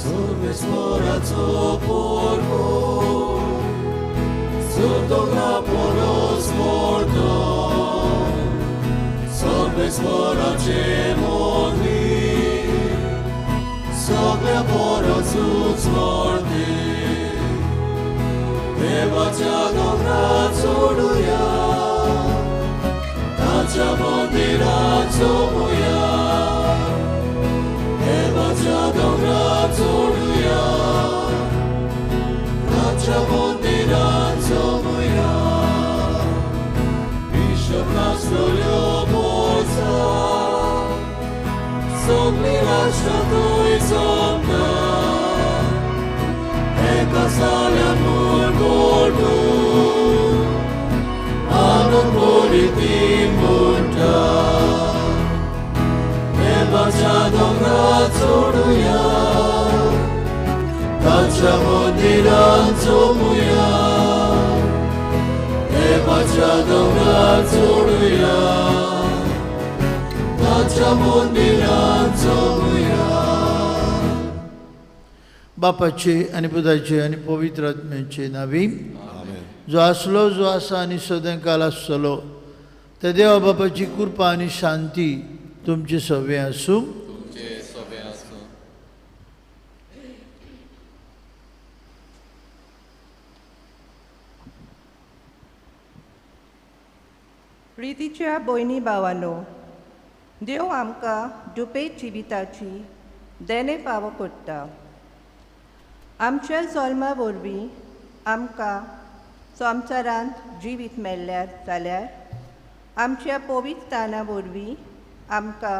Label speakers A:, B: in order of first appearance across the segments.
A: सर्वेस्पराचो पोरको दोंगरा पोरोस मोडतो सर्वेस्पराचें मंदीर सगळ्या पोरोसूच मोडतें देवाच्या दोंगरार चडुया ताच्या मंदिरांत जमुया देवाच्या दोंगरार चडुया ताच्या मंदिरांत जमुया बिशप नासलोल्यो बोर्सां सगळीं राष्ट्रां थंय जमता एका साल्यान म्हूण गोडून आनंद करीत ती म्हणटा देवाच्या दोंगरार चडुया ताच्या मंदिरांत जमुया देवाच्या दोंगरार चडुया ताच्या मंदिरांत जमुया.
B: बापाचे आनी पुताचे आनी पवित्र आत्म्याचे नावी जो आसलो जो आसा आनी सदांकाल आसतलो त्या देवा बापाची कृपा आनी शांती तुमचे सवे आसूं.
C: प्रितीच्या भयणी भावानो, देव आमकां दुपेट जिविताची देणें फावो करता. आमच्या जल्मा वरवीं आमकां संवसारांत जिवीत मेळ्ळ्यार जाल्यार आमच्या पवित्रताना वरवीं आमकां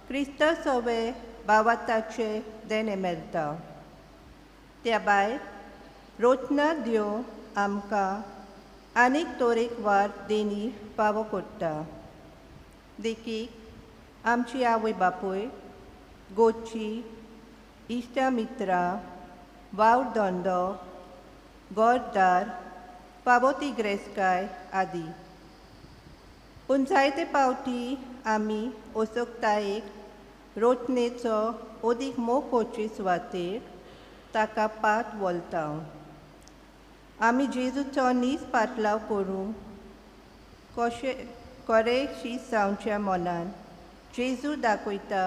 C: क्रिस्ता सवे भावाताचें देणें मेळटा. त्या भायर रोतना देव आमकां आनीक तरेकवार देणी फावो करता. देखीक आमची आवय बापूय, गोची, इश्टा मित्रां, वावर धंदो, घरदार, फावो ती ग्रेसकाय आदी. पूण जायते पावटी आमी असक्तायेक रोचनेचो अदीक मोग करचे सुवातेर ताका पाट वळटा. आमी जेजूचो नीज पाटलाव करूंक कशें खरें शीत जावच्या मनान जेजू दाखयता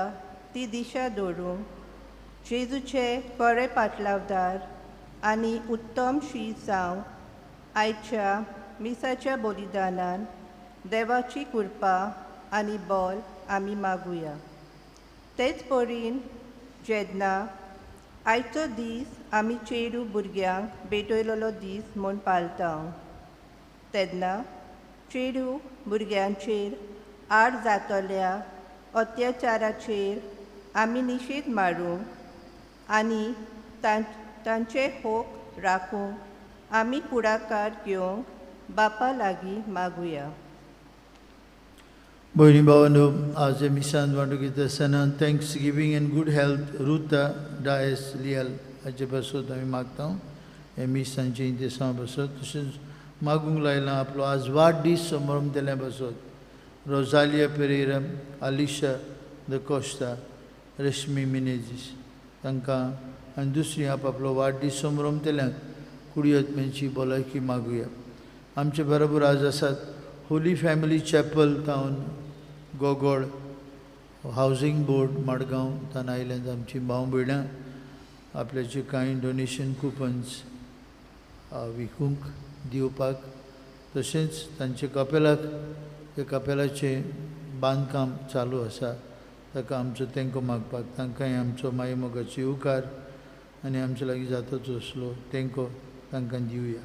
C: ती दिशा दवरूंक जेजूचे खरे पाटलावदार आनी उत्तम शीत जावंक आयच्या मिसाच्या बलिदानान देवाची कृपा आनी बल आमी मागुया. तेच परीन जेन्ना आयचो दीस आमी चेडू भुरग्यांक भेटयलेलो दीस म्हूण पाळटा तेन्ना चेडू भुरग्यांचेर आड जातल्या अत्याचाराचेर आमी निशेध मारूंक आनी तांचे हक राखूंक आमी फुडाकार घेवंक बापा लागीं मागुया.
B: भयणी भावांनो, आज मिसान वांटूंक घेता आसतना thanksgiving and good health Ruta Dias Leal हाचे पासत आमी मागता. हे मिसांचे इंतेसांव पासत तशेंच मागूंक लायलां आपलो आज वाडदीस समोर दिल्या पासत Rosalia Pereira, Alisha the Costa, Rashmi Menezes तांकां आनी दुसरी आपलो वाडदीस समोर दिल्यांक कुडयत्म्यांची भलायकी मागुया. आमचे बरोबर आज आसात Holi family chapel town Gogol housing board Madgaon तान आयल्यान आमची भाव भयणां आपल्याचे कांय डोनेशन कुपन्स विकूंक दिवपाक तशेंच तांचे कपेलाक त्या कपेलाचें बांदकाम चालू आसा ताका आमचो तेंको मागपाक तांकांय आमचो माई मोगाचो येवकार आनी आमचे लागीं जाता तसलो तेंको तांकां दिवया.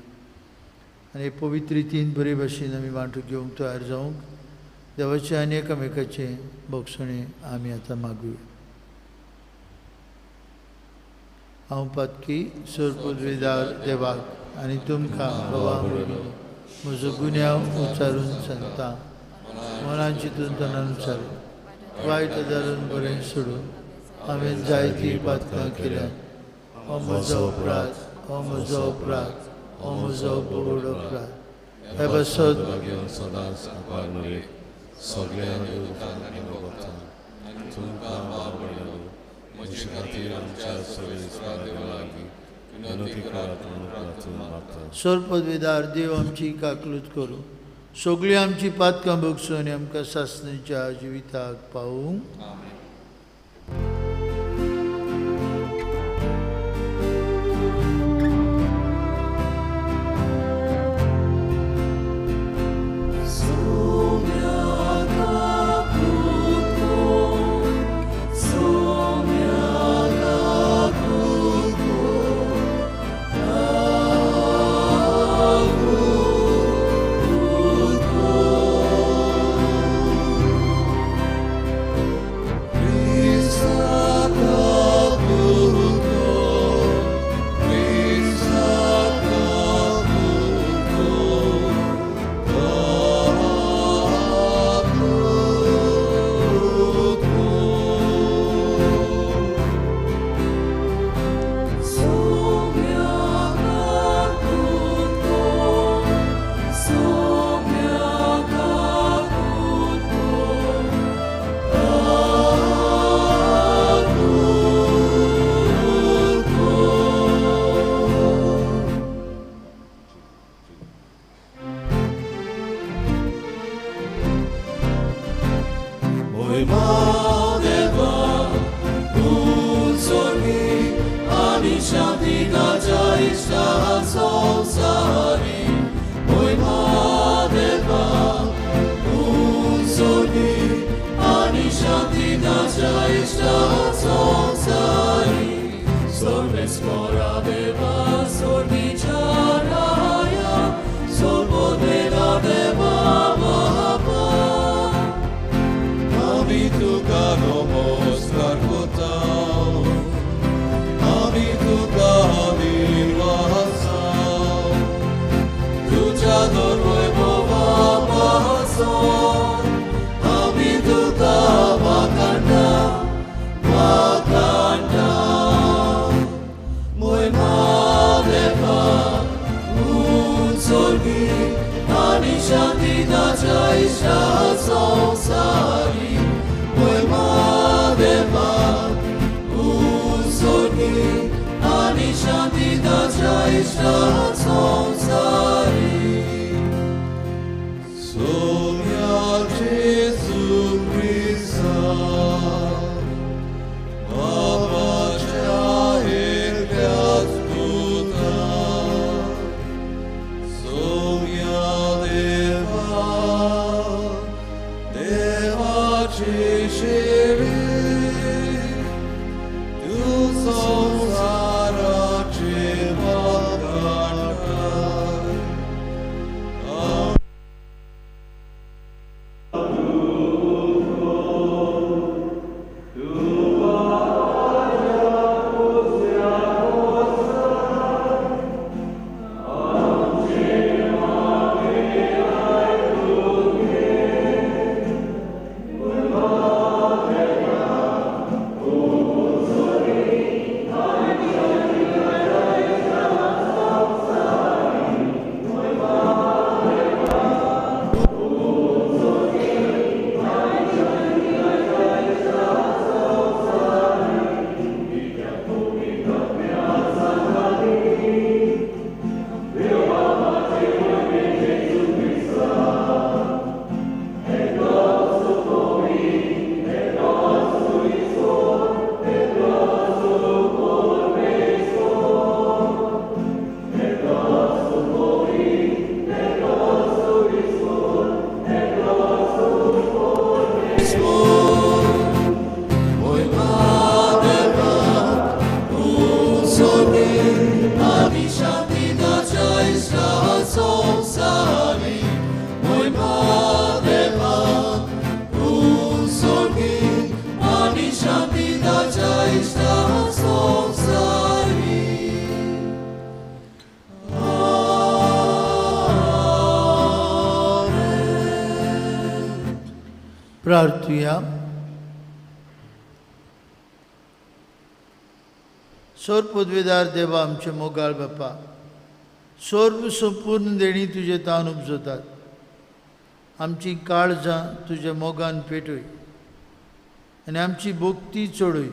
B: आनी पवित्र रितीन बरे भाशेन आमी वांटूंक घेवंक तयार जावंक देवाचें आनी एकामेकाचें भोगसणें आमी आतां मागुया. हांव पातकी सरपुदवेदार देवाक आनी तुमकां बाबा म्हजो गुन्यांव उच्चारून सांगता. मनान चिंतून तनान उच्चारून वायट धरून बरें सोडून हांवें जायतीं पातकां केल्यांत. हो म्हजो अपराध, हो म्हजो अपराध, हो म्हजो व्हड अपराध. हे पासत
A: सदांच आभार सगळ्या तुमकां तुमचे खातीर आमच्या सगळ्या देवा लागीं विनंती करात म्हणून प्रार्थना मागता.
B: सर्वपदवीदार देव आमची काकलूत करूं, सगळीं आमची पातकां भोगसून आनी आमकां सासणेच्या जिविताक पावूं. प्रार्थुया. सोर पदवीदार देवा आमचे मोगाळ बापा, सर्व संपूर्ण देणी तुजे तान उपजतात. आमची काळजां तुज्या मोगान पेटय आनी आमची भक्ती चडय.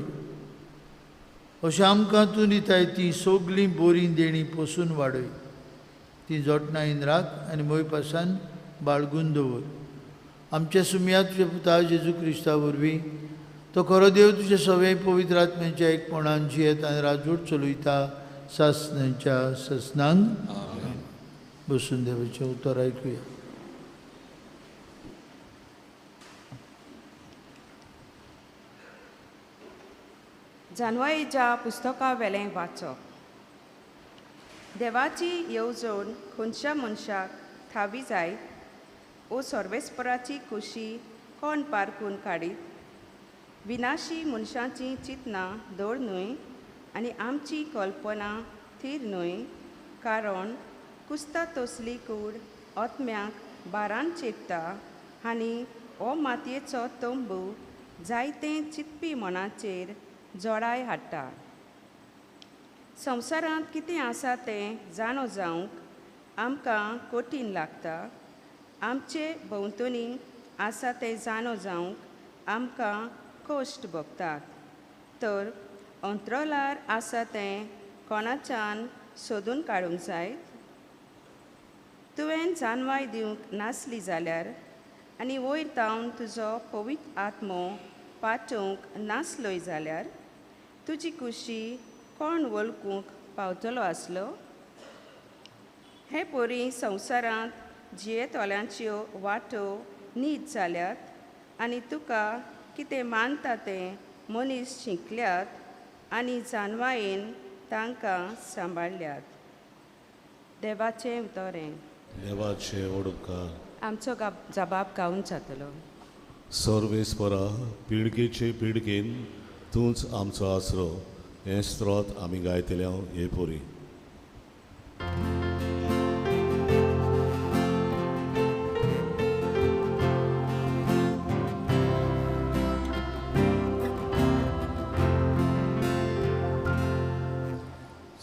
B: अशें आमकां तूं दिताय ती सगळीं बोरीं देणीं पोसून वाडय. ती जोटणायेन राख आनी मोयपासान बाळगून दवर. आमच्या सुमया तुज्या पुता जेजू क्रिस्ता वरवीं तो खरो देव तुज्या सगळ्या पवित्र आत्म्याच्या एकपणान जियेत आनी राजवट चलयता सासणाच्या ससनांक. बसून देवाचें उतर आयकुया.
D: जानवाईच्या पुस्तका वेलें वाचप. देवाची येवजण खंयच्या मनशाक थावी जायत ओ सर्वेस्पराची खुशी कोण पारकून काडीत? विनाशी मनशाचीं चिंतनां धड न्हय आनी आमची कल्पना थीर न्हय, कारण कुस्ता तसली कूड आत्म्याक बारान चेपता आनी हो मातयेचो तंबू जायते चिंतपी मनाचेर जोडाय हाडटा. संवसारांत कितें आसा तें जाणो जावंक आमकां कठीण लागता. आमचे भोंवतणी आसा तें जाणो जावंक आमकां कश्ट भोगतात, तर अंतराळार आसा तें कोणाच्यान सोदून काडूंक जाय? तुवें जानवाय दिवंक नासली जाल्यार आनी वयर तावन तुजो पवित्र आत्मो पाठोवंक नासलोय जाल्यार तुजी कुशी कोण वळखूंक पावतलो आसलो? हे परी संवसारांत जियेतल्यांच्यो वाटो नीच जाल्यात आनी तुका कितें मानता तें मनीस शिंकल्यात आनी जानवायेन तांकां सांबाळ्ळ्यात. देवाचें उतरें.
A: देवाचें ओडकार.
D: आमचो जबाब गावन जातलो.
A: सर्वेस्परा पिळगेचे पिळगेन तूंच आमचो आसरो हें स्त्रोत आमी गायतले हे पोरी.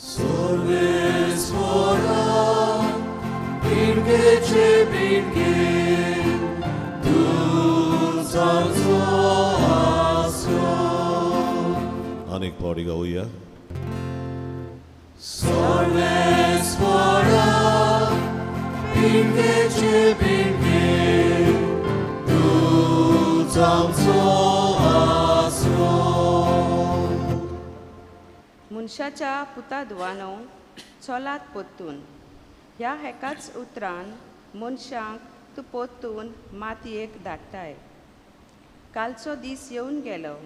E: सर्वेस्परा पिळगेचे पिळगेन तूंच आमचो आसरो.
A: अनेक पावटी गावया.
E: सर्वेस्परा पिळगेचे पिळगेन तूंच आमचो आसरो.
D: मनशाच्या पुता धुवानो चलात पोत्तून. ह्या एकाच उतरान मनशांक तूं पोत्तून मातयेक धाडटाय. कालचो दीस येवन गेलो,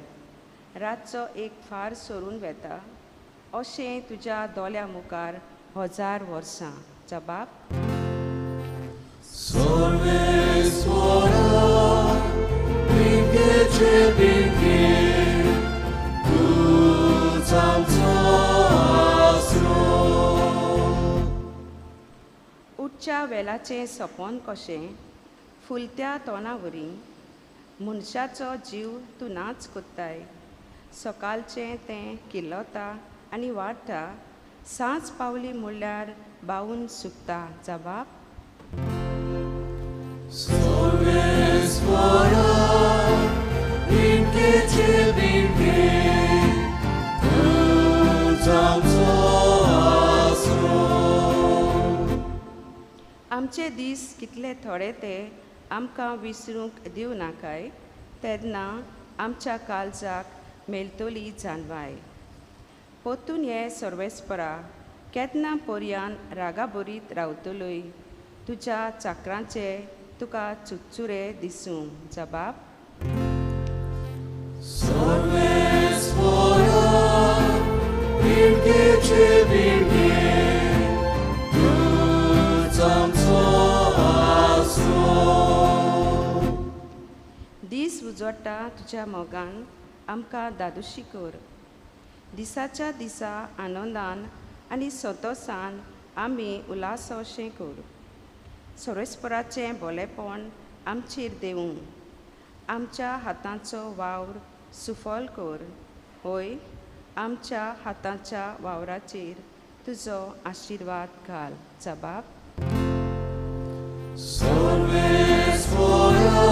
D: रातचो एक फार सरून वेता अशें तुज्या दोळ्या मुखार 1000 वर्सां. जबाब.
E: सर्वेस्परा पिळगेचे पिळगेन तूंच आमचो आसरो.
D: उठच्या वेलाचें सपन कशें फुलत्या तोंडा वरी मनशाचो जीव तूं नाच कोत्ताय. सकाळचें तें किल्लता आनी वाडटा, सांज पावली म्हणल्यार बावून सुकता. जबाब.
E: सर्वेस्परा पिळगेचे पिळगेन तूंच आमचो आसरो.
D: आमचे दीस कितले थोडे ते आमकां विसरूंक दिवं नाकाय, तेन्ना आमच्या काळजाक मेळटली जानवाय. पोतून हे सर्वेस्परा केन्ना पर्यान रागाभरीत रावतलोय? तुज्या चाकरांचे तुका चुचुरे दिसूं. जबाब.
E: सर्वेस्परा पिळगेचे पिळगेन तूंच आमचो आसरो.
D: दीस उजवाडटा तुज्या मोगान आमकां दादोशी कर. दिसाच्या दिसा आनंदान आनी संतोसान आमी उल्हासोशें कर. सर्वेस्पराचें बोलेपण आमचेर देवूं. आमच्या हातांचो वावर सुफल कर. होय, आमच्या हाताच्या वावराचेर तुजो आशिर्वाद घाल. जबाब.
E: सर्वेस्परा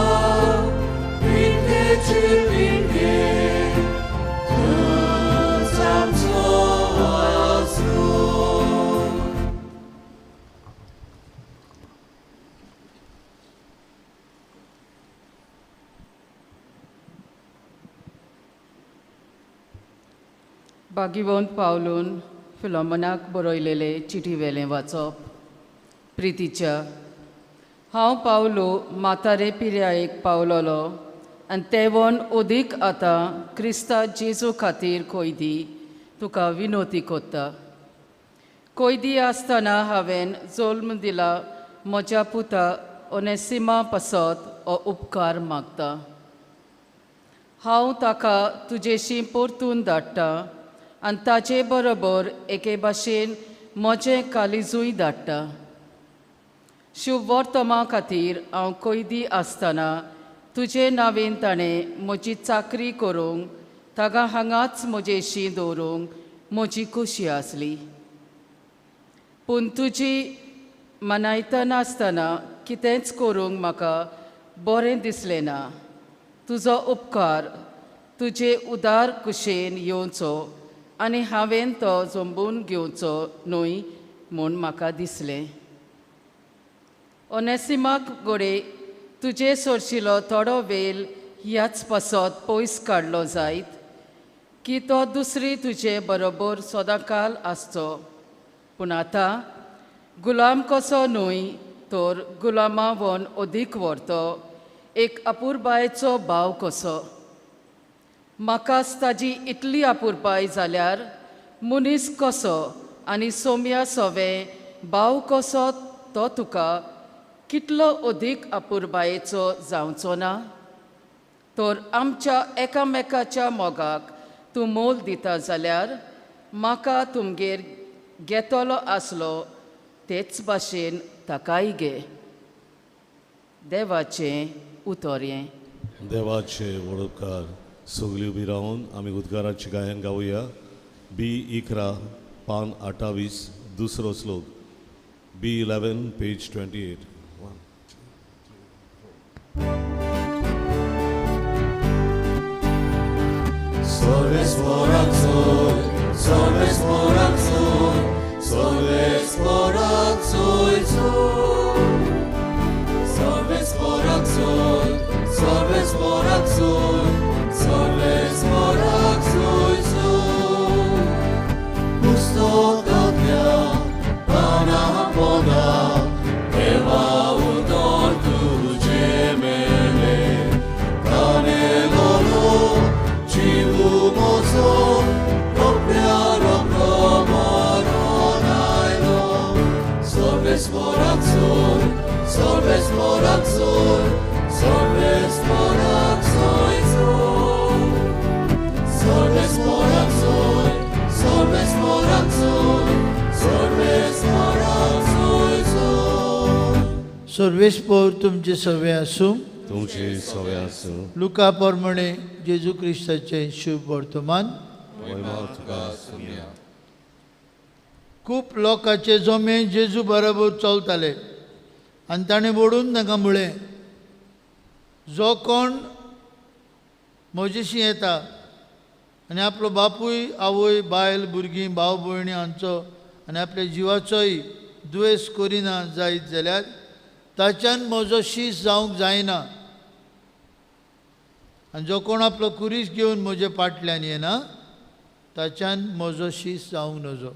E: पिळगेचे पिळगेन तूंच आमचो
F: भाग्यवंत पावलून फिलोमनाक बरयलेले चिटी वेलें वाचप. प्रितीच्या हांव पावलो म्हातारे पिरायेक पावलोलो आनी तेवोन अदीक आतां क्रिस्ता जेजू खातीर कोयदी तुका विनोती कोत्ता. कोयदी आसतना हांवें जल्म दिला म्हज्या पुता ओनेसिमा पासत हो उपकार मागता. हांव ताका तुजेशी परतून धाडटा आनी ताचे बरोबर एके भाशेन म्हजें कालिजूय धाडटा. शुभवर्तमा खातीर हांव कैदी आसतना तुजे नांवेन ताणें म्हजी चाकरी करूंक ताका हांगाच म्हजेशी दवरूंक म्हजी खोशी आसली. पूण तुजी मनायतनासतना कितेंच करूंक म्हाका बरें दिसलें ना. तुजो उपकार तुजे उदार कुशेन येवचो आनी हांवें तो जंबून घेवचो न्हय म्हूण म्हाका दिसलें. ओनेसिमाक घडये तुजे सरशिलो थोडो वेळ ह्याच पासत पयस काडलो जायत की तो दुसरी तुजे बरोबर सदांकाल आसचो. पूण आतां गुलाम कसो न्हय तर गुलामा वन अदीक व्हरतो एक अपुरबायेचो भाव कसो. म्हाकाच ताजी इतली अपुरबाय जाल्यार मनीस कसो आनी सोम्या सोवे भाव कसो तो तुका कितलो अदीक अपुरबायेचो जावचो ना. तर आमच्या एकामेकाच्या मोगाक तूं मोल दिता जाल्यार म्हाका तुमगेर घेतलो आसलो तेच भाशेन ताकाय घे. देवाचें उतर हें.
A: देवाचे वडोपकार. सगळी उबी रावन आमी उद्गाराचें गायन गावया. बी 11 पान 28 दुसरो श्लोक. बी 11 पेज 28. 1 2 3 4.
E: सर्वेस्पराक सोय, सर्वेस्पराक सोय, सर्वेस्पराक सोय सोय. सर्वेस्पराक सोय, सर्वेस्पराक सोय, सर्वेस्पराक सोय सोय. पुस्तकांतल्या पाना पोंदा देवा उतर तुजें मेळ्ळें. ताणेलोलो जीव म्हजो रोखड्या रोखडो मरण आयलो. सर्वेस्पराक सोय, सर्वेस्पराक सोय, सर्वेस्पराक सोय सोय. सर्वेस्पराक सोय, सर्वेस्पराक सोय, सर्वेस्पराक सोय सोय.
B: सर्वेस्पोर तुमचे सवे आसूं.
A: तुमचे सवे आसूं.
B: लुका प्रमाणे जेजू क्रिस्ताचें शुभ वर्तमान.
A: तुका सुनया.
B: खूब लोकांचे जमे जेजू बरोबर चलताले आनी ताणें बोडून तांकां म्हळें, जो कोण म्हजेशी येता आनी आपलो बापूय आवय बायल भुरगीं भाव भयणी हांचो आनी आपल्या जिवाचोय दुयेंस करिना जायत जाल्यार ताच्यान म्हजो शीस जावंक जायना. आनी जो कोण आपलो कुरीस घेवन म्हजे फाटल्यान येना ताच्यान म्हजो शीस जावंक नजो.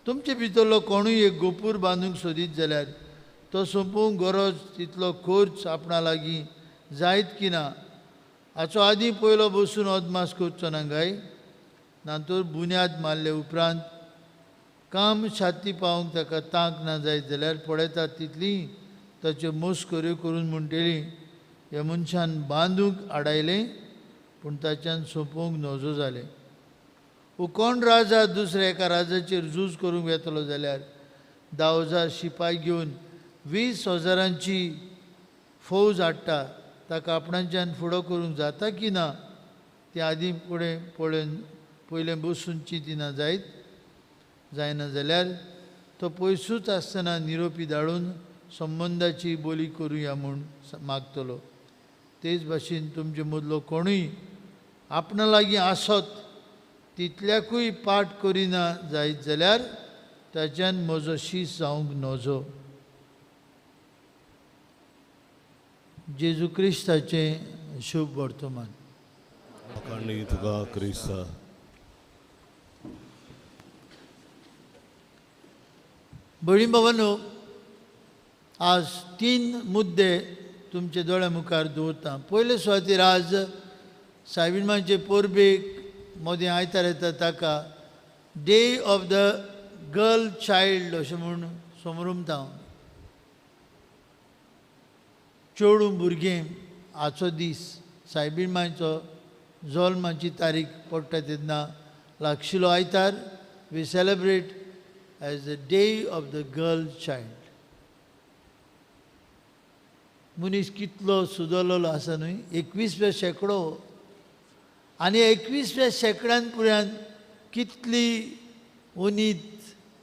B: तुमचे भितरलो कोणूय एक गोपूर बांदूंक सोदीत जाल्यार तो सोंपोवंक गरज तितलो खर्च आपणा लागीं जायत की ना हाचो आदीं पयलो बसून अदमास करचो ना काय. नातर बुन्याद मारले उपरांत काम छाती पावोवंक ताका तांक ना जायत जाल्यार पळयतात तितली ताच्यो मस्कऱ्यो करून म्हणटली ह्या मनशान बांदूंक आडायलें पूण ताच्यान सोंपोवंक नजो जालें. वो कोण राजा दुसऱ्या एका राजाचेर झूज करूंक वेतलो जाल्यार 10,000 शिपाय घेवन 20,000 फौज हाडटा ताका आपणाच्यान फुडो करूंक जाता की ना तें आदीं फुडें पळोवन पयलें बसून चिंतिना जायत जायना जाल्यार तो पयसूच आसतना निरोपी धाडून संबंदाची बोली करुया म्हूण मागतलो. तेच भाशेन तुमचे मदलो कोणूय आपणा लागीं आसत तितल्याकूय पाठ करिना जायत जाल्यार ताच्यान म्हजो शीस जावंक नजो. जेजू क्रिस्ताचें शुभ वर्तमान.
A: तुका क्रिस्ता.
B: भयणी भावांनो, आज 3 मुद्दे तुमचे दोळ्या मुखार दवरता. पयले सुवातेर आज सायबीण पोरबेक मदीं आयतार येता ताका day of the girl child अशें म्हूण समरुमता. चेडूं भुरगें आजचो दीस सायबीण मांयचो जल्माची तारीख पडटा तेन्ना लागशिलो आयतार we celebrate as the day of the girl child. मनीस कितलो सुदरलेलो आसा न्हय, 21व्या शेंकडो आनी 21व्या शेंकड्यान पुऱ्यान कितली उनीत,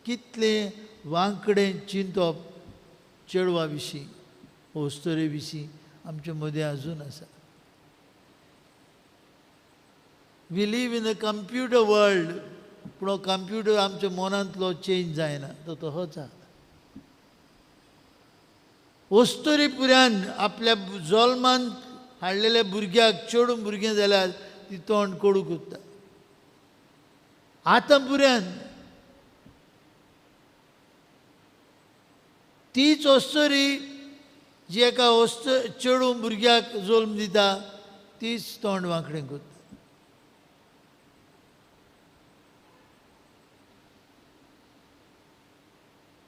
B: कितलें वांकडें चिंतप चेडवा विशीं, अस्तुरे विशीं आमचे मदें आजून आसा. We live in a computer world, पूण हो कंप्युटर आमच्या मनांतलो चेंज जायना, तो तसोच आसा. अस्तुरी पुऱ्यान आपल्या जल्मान हाडलेल्या भुरग्याक, चेडूं भुरगें जाल्यार ती तोंड कोडू करता. आतां पुऱ्यान तीच अस्तुरी जी एका चेडूं भुरग्याक जल्म दिता तीच तोंड वांकडें करता.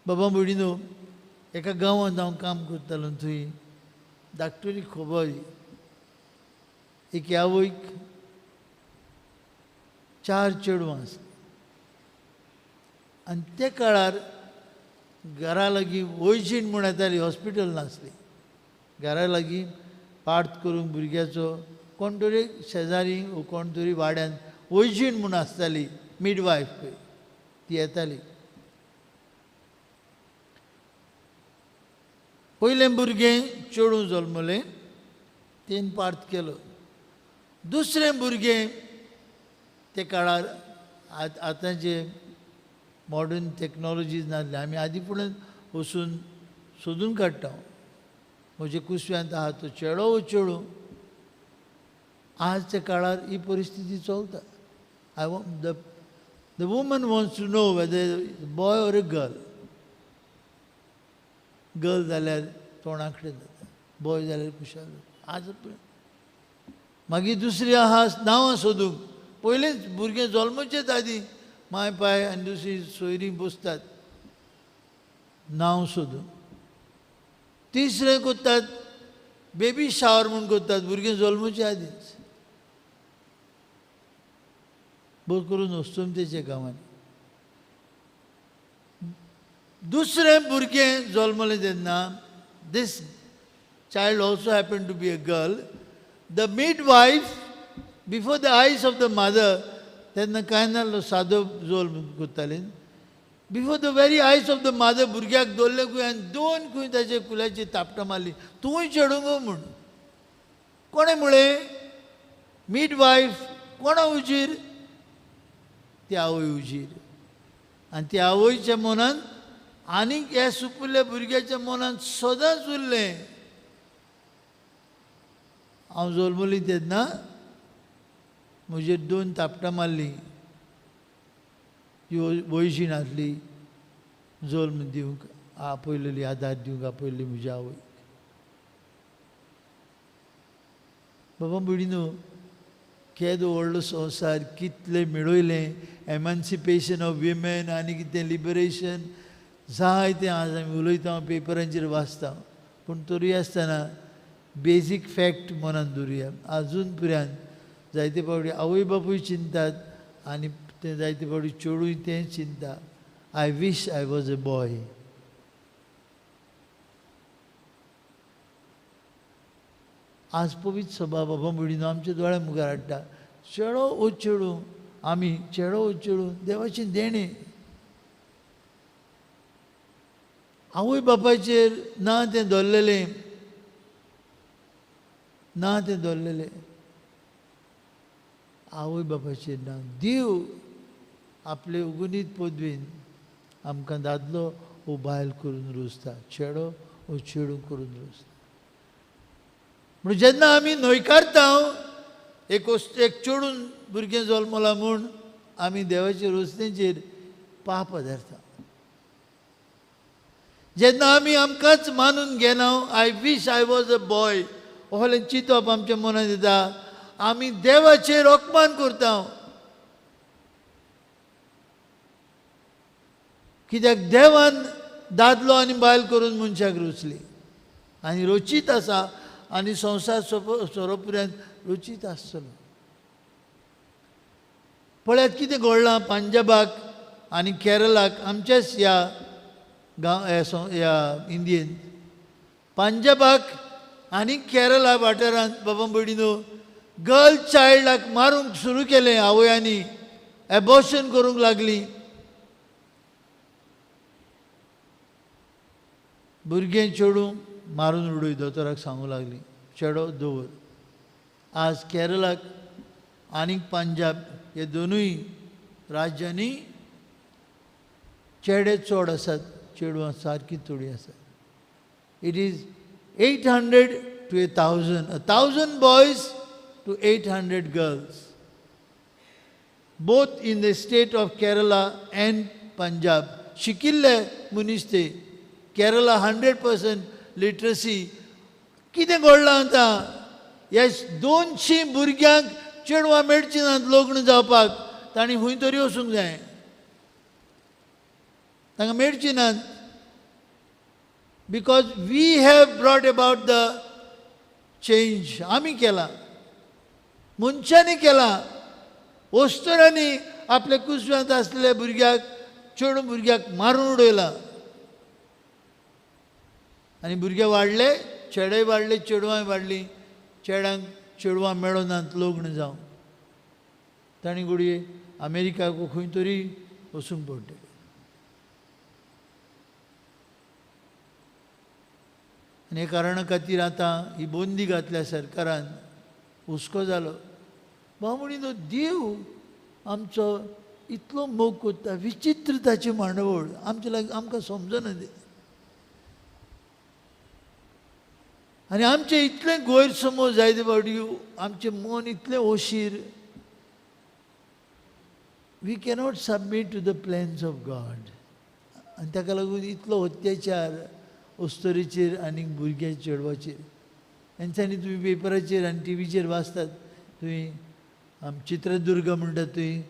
B: बाबा भयणीनो, एका गांवांत हांव काम करतालो, थंय धाकटुली खबर एके आवयक 4 चेडवां आसलीं आनी त्या काळार घरा लागीं वैजीण म्हूण येताली, हॉस्पिटल नासली. घरा लागीं पार्ट करूंक भुरग्याचो कोण तरी शेजारी वो कोण तरी वाड्यान वैजीण म्हूण आसताली, मिडवायफ पळय, ती येताली. पयलें भुरगें चेडूं जल्मलें, तेन पार्ट केलो. दुसरें भुरगें ते काळार आतांचे मॉडर्न टॅक्नोलॉजीज नासले, आमी आदीं फुडें वचून सोदून काडटा. म्हजे कुसव्यांत आहा तो चेडो वो चेडूं. आजच्या काळार ही परिस्थिती चलता. I the woman wants to know whether boy or a girl. Girl जाल्यार तोंडाकडेन जाता, बॉय जाल्यार खुशाल जाता. आज मागीर दुसरी आहा नांवां सोदूंक. पयलेंच भुरगें जल्मचेच आदीं माय पाय आनी दुसरी सोयरीं बसतात नांव सोदून. तिसरें करतात बेबी शावर म्हूण करतात भुरगें जल्मचे आदींच, बरें करून अस्तंतेच्या गांवांनी. दुसरें भुरगें जल्मलें तेन्ना this child also happen to be a girl. The midwife before the eyes of the mother, तेन्ना कांय नासलो, सादो जल्म करताले. Before the very eyes of the mother भुरग्याक दवरलें खंय आनी 2 खंय ताचे कुल्याची तापटां मारली, तूंय चेडूं गो म्हूण. कोणें म्हळें? मिडवायफ. कोणा उजीर? ती आवय उजीर. आनी ती आवयच्या मनान आनीक ह्या सुपुल्ल्या भुरग्याच्या मनान सदांच उरलें, हांव जल्मली तेन्ना म्हजेर 2 तापटां मारलीं, ती वैजीण आसली, जल्म दिवंक आपयलेली, आदार दिवंक आपयल्ली म्हज्या आवयक. बाबा भयणीनो, केदो व्हडलो संवसार, कितलें मेळयलें, एमान्सिपेशन ऑफ विमेन आनी कितें लिबरेशन जायतें आज आमी उलयता, पेपरांचेर वाचता. पूण तरी आसतना बेजीक फॅक्ट मनान दवरुया. आजून पुऱ्यान जायते फावटी आवय बापूय चिंतात आनी ते जायते फावटी चेडूंय तें चिंता, I wish I was a boy. आज पवित्र सभा बाबा भयणीनो आमच्या दोळ्या मुखार हाडटा, चेडो ओ चेडूं, आमी चेडो ओ चेडूं देवाचें देणें. आवय बापायचेर ना तें दवरलेलें, ना तें दवरलेलें आवय बापायचेर ना. देव आपले उगुनीत पदवीन आमकां दादलो वो बायल करून रोसता, चेडो वो चेडूं करून रोसता. म्हणून जेन्ना आमी न्हयकारता एक एक चेडून भुरगें जल्मलां म्हूण आमी देवाचे रोसणेचेर पाप आदारता. जेन्ना आमी आमकांच मानून घेना, I wish I was a boy असलें चिंतप आमच्या मनांत येता, आमी देवाचेर अपमान करता. कित्याक देवान दादलो आनी बायल करून मनशाक रचली आनी रचीत आसा आनी संवसार सोरोपर्यंत रचीत आसतलो. पळयात कितें घडलां पंजाबाक आनी केरळाक, आमच्याच ह्या गांव ह्या इंडियेंत. पंजाबाक आनी केरळा वाठारांत बाबा भयणीनो गर्ल चायल्डाक मारूंक सुरू केलें आवयांनी, एबॉर्शन करूंक लागली. भुरगें चेडूं मारून उडय दोतोराक सांगूंक लागली, चेडो दवर. आज केरळाक आनी पंजाब हे दोनूय राज्यांनी चेडे चड आसात, चेडवां सारकीं थोडीं आसात. It is 800 to 1,000, 1,000 boys to 800 girls, both in the state of Kerala and Punjab. शिकिल्ले मनीस ते. केरळा 100% लिटरसी. कितें घडलां आतां, ह्या 200 भुरग्यांक चेडवां मेळचीं नात लग्न जावपाक, तांणी खंय तरी वचूंक जाय, तांकां मेळचीं नात. Because we have brought about the change. आमी केलां, मनशांनी केलां. वस्तुरांनी आपल्या कुसव्यांत आसलेल्या भुरग्याक, चेडूं भुरग्याक मारून उडयलां आनी भुरगे वाडले, चेडे वाडले, चेडवांय वाडलीं. चेड्यांक चेडवां मेळनात लग्न जावं, तांणी घडये अमेरिकाक खंय तरी वचूंक पडटलें. आनी हे कारणा खातीर आतां ही बंदी घातल्या सरकारान, हुस्को जालो. भाव म्हणीन देव आमचो इतलो मोग करता, विचित्र ताची मांडवळ आमचे लागीं आमकां समजना तें. आनी आमचें इतलें गैरसमज जायते फावटी, आमचें मन इतलें ओशीर. We cannot submit to the plans of God. आनी ताका लागून इतलो अत्याचार अस्तोरीचेर आनी भुरग्या चेडवाचेर. हेंच्यांनी तुमी पेपराचेर आनी टिवीचेर वाचतात तुमी, चित्रदुर्ग म्हणटात तुमी,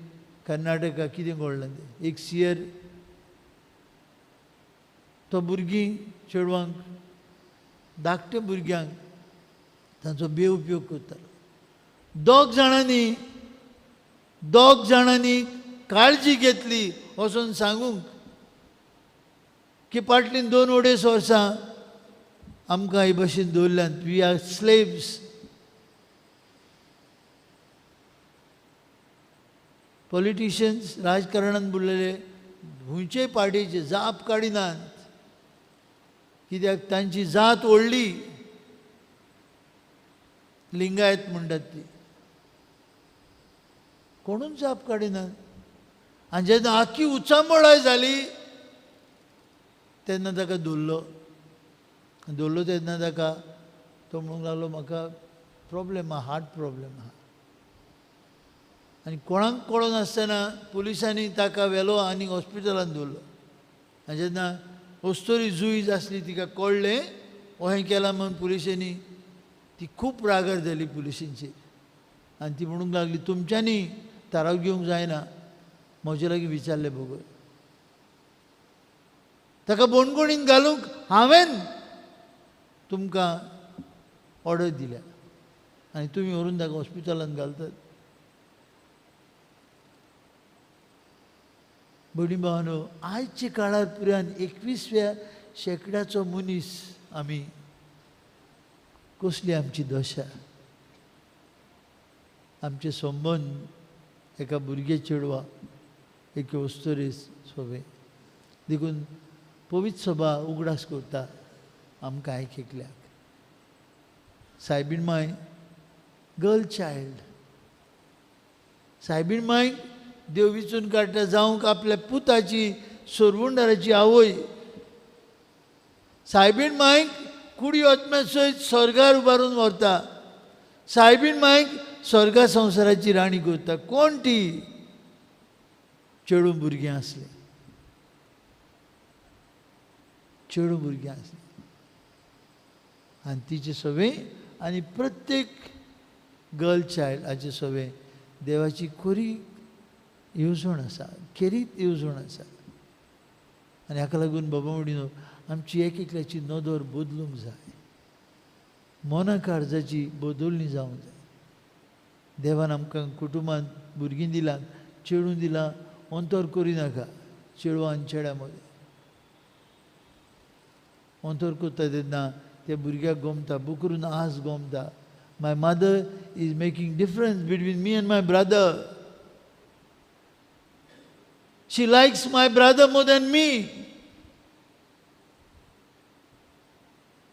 B: कर्नाटका कितें घडलां तें. एक सियर तो भुरगीं चेडवांक, धाकट्या भुरग्यांक तांचो बेउपयोग करतालो. दोग जाणांनी काळजी घेतली वचून सांगूंक की फाटलीं 2-2.5 वर्सां आमकां हे भशेन दवरल्यात, we are slaves. Politicians राजकारणान बुडलेले खंयचेय पार्टीचे जाप काडिनात, कित्याक तांची जात व्हडली, लिंगायत म्हणटात ती, कोणूच जाप काडिनात. आनी जेन्ना आख्खी उचांबळाय जाली तेन्ना ताका धरलो. धरलो तेन्ना ताका तो म्हणूंक लागलो, म्हाका प्रॉब्लेम आहा, हार्ट प्रॉब्लेम आहा. आनी कोणाक कळनासतना पुलिसांनी ताका व्हेलो आनी हॉस्पिटलांत दवरलो. आनी जेन्ना अस्तोरी जुईज आसली तिका कळ्ळें अहें केलां म्हूण पुलिसांनी, ती खूब रागार जाली पुलिसांचेर आनी ती म्हणूंक लागली, तुमच्यांनी थाराव घेवंक जायना म्हजे लागीं विचारले बगर. ताका बणगणीन घालूंक हांवें तुमकां ऑर्डर दिल्या आनी तुमी व्हरून ताका हॉस्पिटलांत घालतात. भयणी भावानो, आयच्या काळार पुरान 21व्या शेंकड्याचो मनीस आमी, कसली आमची दशा. आमचे संबंद एका भुरगे चेडवा एके अस्तुरे सोबे. देखून पवित्र सभा उगडास करता आमकां एक एकल्याक. सायबीण माय गर्ल चायल्ड, सायबीण मायक देव विचून काडटा जावंक आपल्या पुताची सोरवंडाराची आवय. सायबीण मायक कुडी आत्म्या सयत स्वर्गार उबारून व्हरता. सायबीण मायक स्वर्गा संवसाराची राणी करता. कोण ती? चेडूं भुरगीं आसलें. चेडूं भुरगीं आसलीं आनी तिचे सवें आनी प्रत्येक गर्ल चायल्ड हाचे सवें देवाची खरी येवजण आसा, खेरीत येवजण आसा. आनी हाका लागून बाबा म्हणिनो आमची एक एकल्याची नदर बदलूंक जाय, मना काळजाची बदलणी जावंक जाय. देवान आमकां कुटुंबांत भुरगीं दिलां, चेडूं दिलां, अंतर करिनाका चेडवां आनी चेड्या मदें. अंतर करता तेन्ना त्या भुरग्याक गोमता, बुकरून आस गोमता. My mother is making difference between me and my brother. She likes my brother more than me.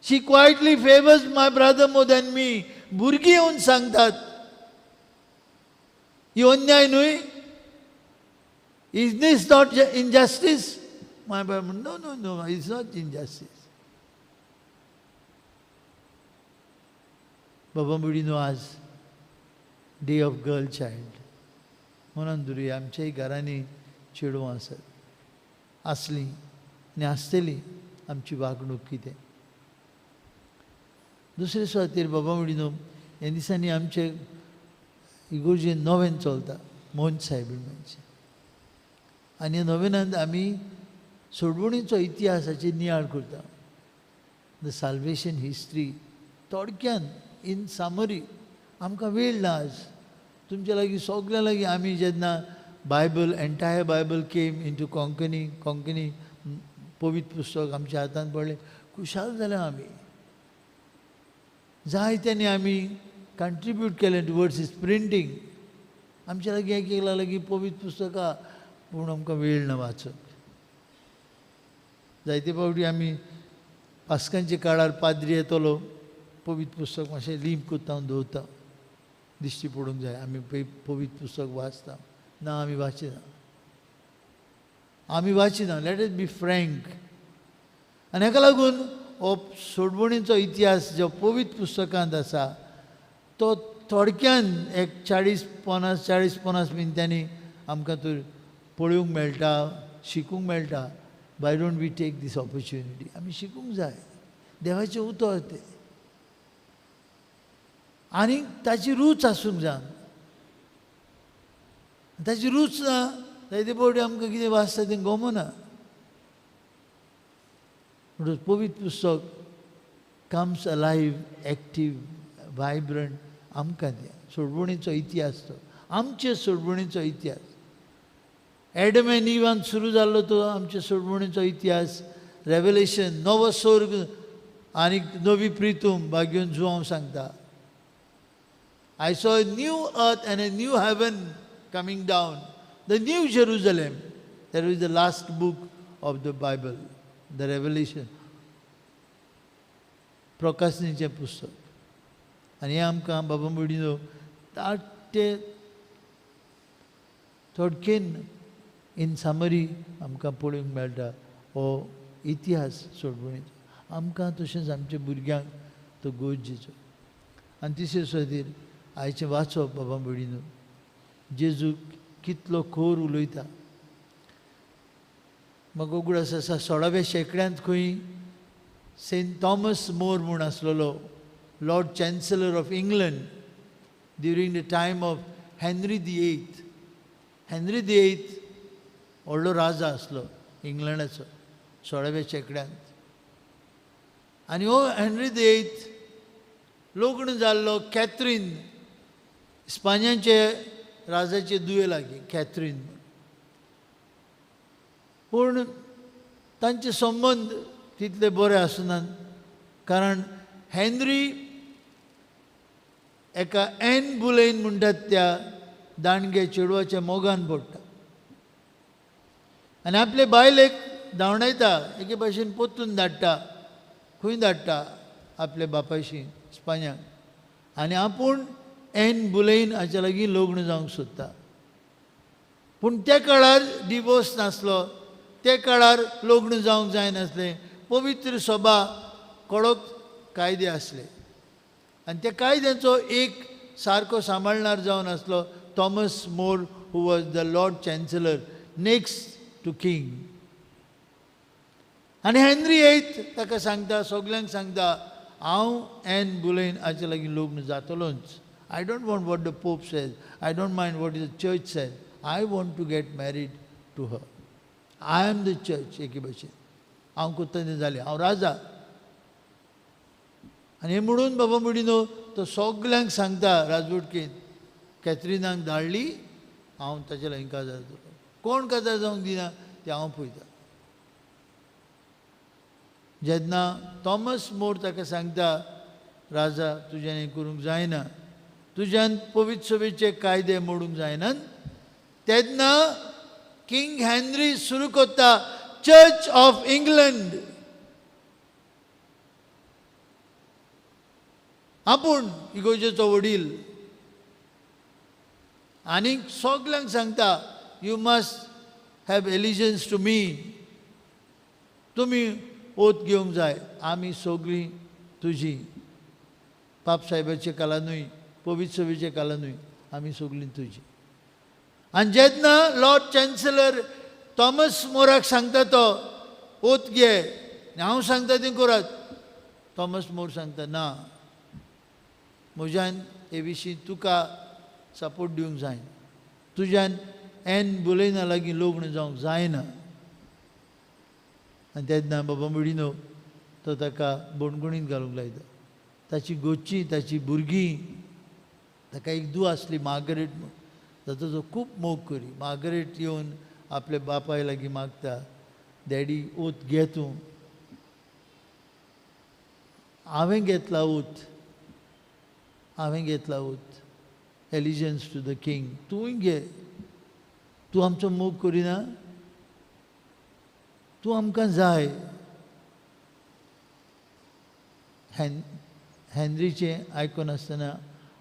B: She quietly favours my brother more than me. भुरगीं येवन सांगतात, ही अन्याय न्हय? Is this not injustice? My brother, no no no, it's not injustice. बाबा मुडीनो आज day of girl child म्हणून धरुया आमच्याय घरांनी चेडवां आसात, आसलीं आनी आसतलीं. आमची वागणूक कितें? दुसरे सुवातेर बाबा मुडीनो ह्या दिसांनी आमचे इगोर्जेन नोवेन चलता, मोहन साहेब म्हणचे. आनी ह्या नोवेनांत आमी सोडवणीचो इतिहासाचेर नियाळ करता, the salvation history थोडक्यान इन समरी. आमकां वेळ ना आज तुमच्या लागीं सगळ्यां लागीं. आमी जेन्ना Bible, entire Bible came into Konkani, Konkani पवित्र पुस्तक आमच्या हातांत पडलें, खुशाल जाले आमी. जाय तेन्ना आमी कंट्रिब्यूट केलें टुवर्ड्स is printing. आमच्या लागीं एक एकल्या लागीं पवित्र पुस्तकां, पूण आमकां वेळ ना वाचूंक. जायते फावटी आमी पास्कांच्या काळार पाद्री येतलो, पवित्र पुस्तक मातशें लींप करता दवरता, दिश्टी पडूंक जाय आमी पवित्र पुस्तक वाचता. ना, आमी वाचिना, आमी वाचिना. Let us be frank. आनी हाका लागून हो सोडवणीचो इतिहास जो पवित्र पुस्तकांत आसा तो थोडक्यान एक 40-50 मिनटांनी आमकां तो पळोवंक मेळटा, शिकूंक मेळटा. Why don't we take this opportunity? आमी शिकूंक जाय देवाचें उतर तें, आनी ताची रूच आसूंक जाय. ताची रूच ना जायते फावटी आमकां कितें वाचता तें गमना. म्हणटकच पवित्र पुस्तक कम्स अलायव्ह, एक्टीव, वायब्रंट आमकां तें सोडवणीचो इतिहास तो, आमचे सोडवणीचो इतिहास. एडम एन्ड इवान सुरू जाल्लो तो आमचे सोडवणीचो इतिहास. रेवलेशन, नवो स्वर्ग आनी नवी प्रितूम भाग्योन जुआंव सांगता. I saw a new earth and a new heaven coming down, the new Jerusalem. That is the last book of the Bible, the Revelation. प्रकाशनीचें पुस्तक. आनी हें आमकां बाबा मुडीनो ताटे थोडकेन इन समरी आमकां पळोवंक मेळटा हो इतिहास सोडवणीचो. आमकां तशेंच आमच्या भुरग्यांक तो गरजेचो. आनी तिसरे सुवातेर आयचें वाचप बाबा भयणीनो, जेजू कितलो खोर उलयता. म्हाका उगडास आसा 16व्या शेंकड्यांत खंय सेंट थॉमस मोर म्हूण आसलेलो, Lord Chancellor of England during the time of Henry the Eighth. Henry the Eighth व्हडलो राजा आसलो इंग्लंडाचो 16व्या शेंकड्यांत. आनी हो हेनरी the eighth लग्न जाल्लो कॅथरीन, इस्पान्यांचे राजाचे दुये लागीं कॅथरीन. पूण तांचे संबंद तितले बरे आसनात, कारण हेनरी एका एन बुलेन म्हणटात त्या दांडगे चेडवाच्या मोगान पडटा आनी आपले बायलेक धांवडायता, एके भाशेन पोतून धाडटा. खंय धाडटा? आपल्या बापायशी स्पान्याक. आनी आपूण एन बुलेन हाच्या लागीं लग्न जावंक सोदता. पूण त्या काळार डिवोर्स नासलो, त्या काळार लग्न जावंक जायनासलें. पवित्र सभा कडक कायदे आसले आनी त्या कायद्यांचो एक सारको सांबाळणार जावन आसलो Thomas More, who was the Lord Chancellor next to king. आनी हेनरी एथ ताका सांगता, सगल्यांक सांगता, हांव एन बुलेन हाचे लागीं लग्न जातलोच. I don't want what the Pope says, I don't mind what the church says, I want to get married to her. I am the church. एके भशेन हांव कोत्ता तें जालें, हांव राजा. आनी हें म्हणून बाबा मुडिनो तो सगल्यांक सांगता राजवटकेंत, कॅथरिनाक धाडली, हांव ताचे लागीं काजार जातलो. कोण काजार जावंक दिना तें हांव पळयता. जेन्ना थॉमस मोर ताका सांगता, राजा तुज्यान हें करूंक जायना, तुज्यान पवित्र सभेचे कायदे मोडूंक जायनात, तेन्ना किंग हेनरी सुरू करता चर्च ऑफ इंग्लंड. आपूण इगोर्जेचो वडील आनीक सगल्यांक सांगता, you must have allegiance to me, तुमी ओत घेवंक जाय, आमी सगळीं तुजी, पाप साहेबाचे कालानूय पवित्र सभेचे कालानूय आमी सगळीं तुजी. आनी जेन्ना लॉर्ड चान्सलर थॉमस मोराक सांगता तो ओत घे, हांव सांगता तें करात, थॉमस मोर सांगता ना, म्हज्यान हे विशीं तुका सपोर्ट दिवंक जायना, तुज्यान एन बुलयना लागीं लग्न जावंक जायना. आनी तेन्ना बाबा मुडिनो तो ताका बणगुणींत घालूंक लायता. ताची गोची, ताची भुरगीं, ताका एक धूव आसली मार्गरेट म्हूण, ताचो तो खूब मोग करी. मार्गरेट येवन आपल्या बापाय लागीं मागता, डॅडी ओत घे तूं, हांवें घेतला ओत, हांवें घेतला oath, allegiance to the king, तूंय घे, तूं आमचो मोग करिना, तूं आमकां जाय. हेनरीचें आयकून आसतना,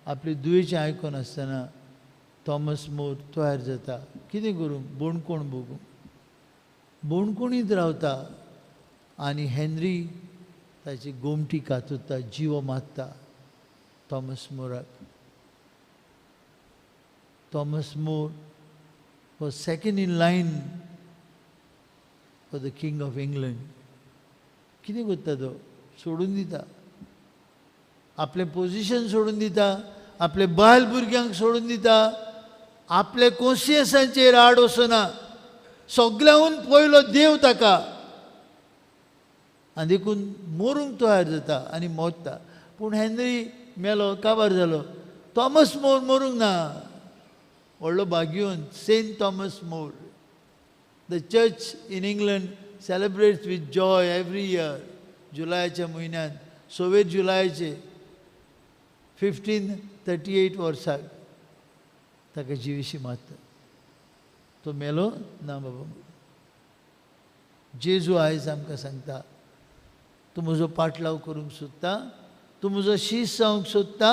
B: आपले दुयेचें आयकून आसतना थॉमस मोर तयार जाता. कितें करूं, बोणकोण भोगूं, बोणकोणीत रावता. आनी हेनरी ताची गोमटी कातुता, जिवो मारता Thomas Morak. Thomas More was second in line for the king of England. कितें करता तो, सोडून दिता, आपलें पोजिशन सोडून दिता, आपले बायल भुरग्यांक सोडून दिता, आपले कोन्सियन्साचेर आड वचना, सगल्यांहून पयलो देव ताका, आनी देखून मरूंक तयार जाता आनी मरता. पूण हेनरी मेलो, काबार जालो. थॉमस मोर मरूंक ना, व्हडलो भाग्यवंत Saint Thomas More. The church in England celebrates with joy every year जुलायच्या म्हयन्यांत, 26 जुलायचे 1538 वर्साक ताका जिविशी मारता. तो मेलो ना बाबा. जेजू आयज आमकां सांगता, तूं म्हजो पाटलाव करूंक सोदता, तूं म्हजो शीस जावंक सोदता,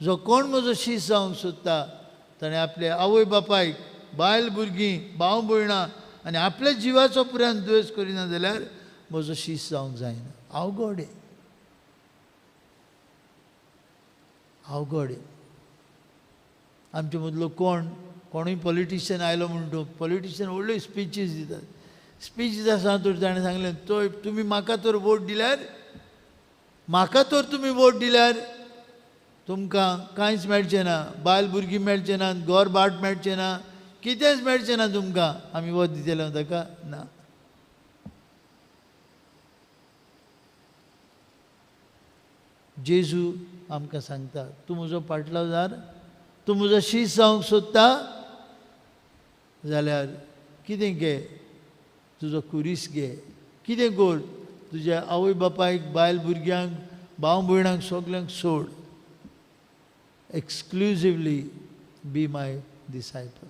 B: जो कोण म्हजो शीस जावंक सोदता ताणें आपले आवय बापायक, बायल भुरगीं, भाव भयणां आनी आपल्या जिवाचो पुरान द्वेस करिना जाल्यार म्हजो शीस जावंक जायना. अवघड, अवघड. आमचे मदलो कोण कोणूय पॉलिटिशियन आयलो म्हणटो, पॉलिटिशियन व्हडल्यो स्पिचीस दितात, स्पीच दिता आसतना तर ताणें सांगलें, तो तुमी म्हाका तर वोट दिल्यार, म्हाका तर तुमी वोट दिल्यार तुमकां कांयच मेळचें ना, बायल भुरगीं मेळचें ना, घर भाट मेळचें ना, कितेंच मेळचें ना तुमकां, आमी वोट दितले ताका ना. जेजू आमकां सांगता, तूं म्हजो पाटलावदार, तूं म्हजो शीस जावंक सोदता जाल्यार कितें घे, तुजो कुरीस घे, कितें कर, तुज्या आवय बापायक, बायल भुरग्यांक, भाव भयणांक सगल्यांक सोड, एक्सक्लुजिवली बी my disciple.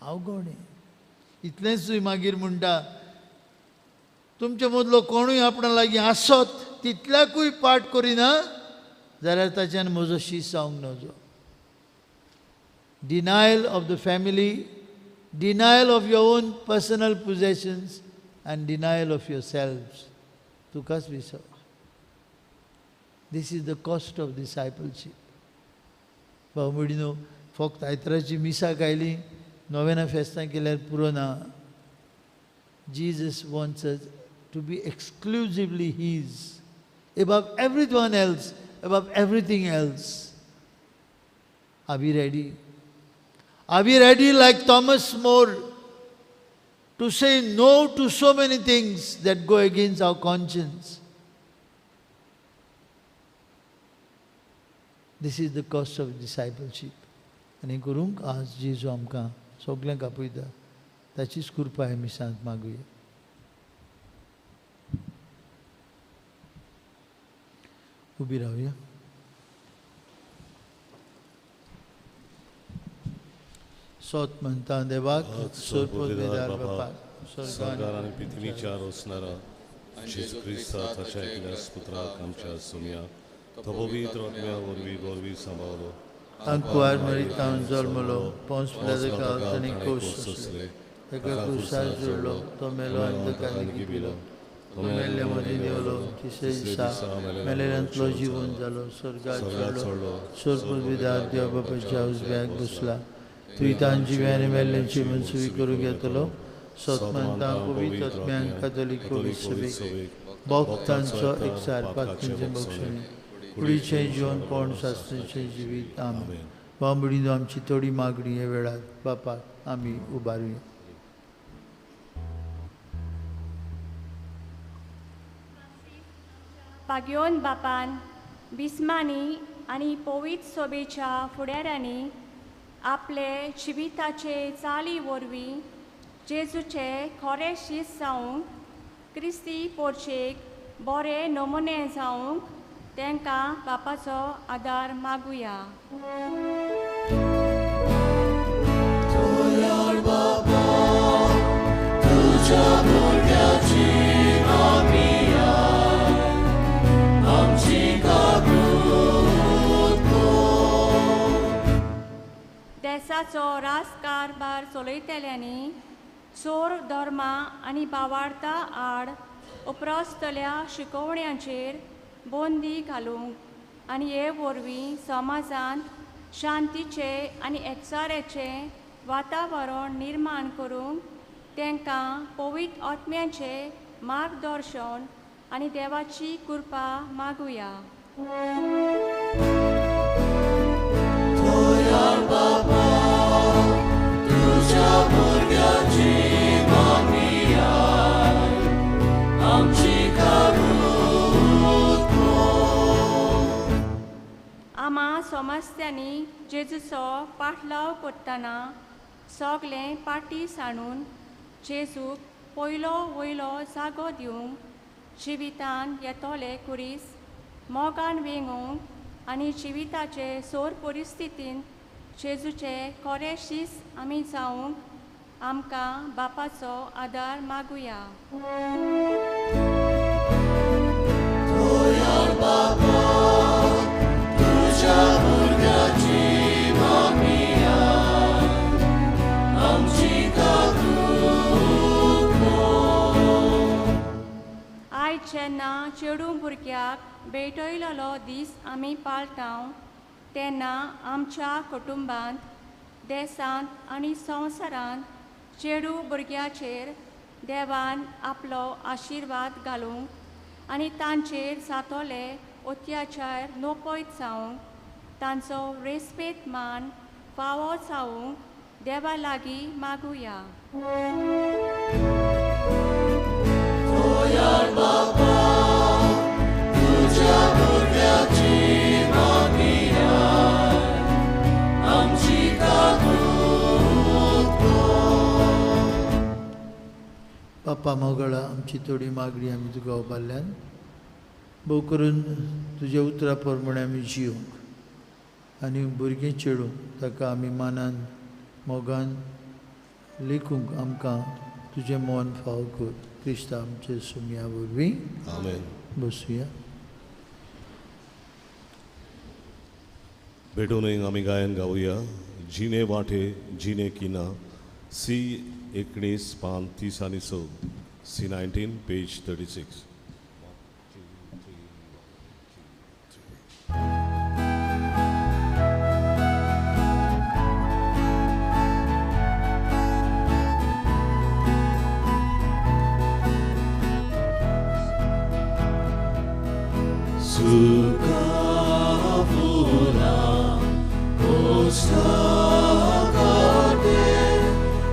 B: अवघड. इतलेंच तुवें मागीर म्हणटा, तुमचे मदलो कोणूय आपणा लागीं आसत तितल्याकूय पाठ करिना जाल्यार ताच्यान म्हजो शीस जावंक नजो. Denial of the family, denial of your own personal possessions and denial of yourselves, तुकाच विसर. This is the cost of discipleship. भाव भयणीनो, फक्त आयतराची मिसाक आयली, नोवेना फेस्तां केल्यार पुरो ना. Jesus wants us to be exclusively His, above everyone else, above everything else. Are we ready? Are we ready like Thomas More to say no to so many things that go against our conscience? This is the cost of discipleship. आनी करूंक आज जेजू आमकां सगल्यांक आपयता, ताचीच कृपा हे मिसांत मागुया. उबी रावया. सोत म्हणटा देवाक सोरपोदार बापाक
A: सरकार आनी पृथ्वीच्या रोसणारा जेजू क्रिस्ता ताच्या एकल्याच पुत्राक आमच्या सोमया तो पवित्र आत्म्या वरवीं गोरवी सांबाळलो,
B: अंकुवार मरितावन जल्मलो, पोंस पिलाता ताणें कोश सोंसले, ताका क्रुसार जोडलो, तो मेलो आनी ताका लिपिलो, तो मेल्ल्या मदीं देंवलो, तिसऱ्या दिसा मेलेल्यांतलो जिवन जालो, स्वर्गार चडलो, सोरपोदार देव बापाच्या उजव्याक बसला, तुवें तांची आनी मेल्ल्यांची मनसुबी करूंक येतलो. सतमंता पवित्र आत्म्यान कातोलीक पवित्र सभेक भक्तांचो एकचार पातकांचें बक्षणी कुडीचें जिवनपण शास्त्राचें जिवीत. आमेन. बांबडीनो आमची थोडी मागणी ह्या वेळार बापाक आमी उबारुया.
G: पाग्योन बापान बिस्मानी आनी पवित्र सभेच्या फुडाऱ्यांनी आपले जिविताचे चाली वरवीं जेजूचे खरे शीस जावंक क्रिस्ती पोर्चेक बरे नमुने जावंक तांकां बापाचो आदार मागुया. देसाचो राजकारभार चलयतल्यांनी चोर धर्मा आनी बावार्ता आड उपरासतल्या शिकोवण्यांचेर बंदी घालूंक आनी हे वरवीं समाजांत शांतीचें आनी एकचाराचें वातावरण निर्माण करूंक तांकां पवित्र आत्म्याचें मार्गदर्शन आनी देवाची कृपा मागुया. आमा समस्त्यांनी जेजूचो पाठलाव करतना सगळें पाटी सांडून जेजूक पयलो वयलो जागो दिवंक जिवितान येतले कुरीस मोगान वेंगोवंक आनी जिविताचे सोर परिस्थितीन जेजूचे खरे शीस आमी जावंक आमकां बापाचो आदार मागुया. आयज जेन्ना चेडूं भुरग्याक भेटयलेलो दीस आमी पाळटाव तेन्ना आमच्या कुटुंबांत देशांत आनी संवसारांत चेडूं भुरग्याचेर देवान आपलो आशिर्वाद घालूंक आनी तांचेर जातले अत्याचार नपयत जावंक तांचो रेस्पेद मान फावो जावंक देवा लागीं मागुया.
B: बापा मोगळा आमची थोडी मागणी आमी तुका उबारल्यान भोव करून तुज्या उतरा प्रमाणे आमी जिवंक आनी भुरगीं चेडूंक ताका आमी मानान मोगान लेखूंक आमकां तुजें मन फावो कर. क्रिस्ता आमचे सुमया वरवीं.
A: आमेन.
B: बसुया.
A: भेटून आमी गायन गावया जिने वाटे जिने किना सी 19 पान 30 आनी 6 सी 19 पेज 36.
E: तुका फुलां कोश्टा काडे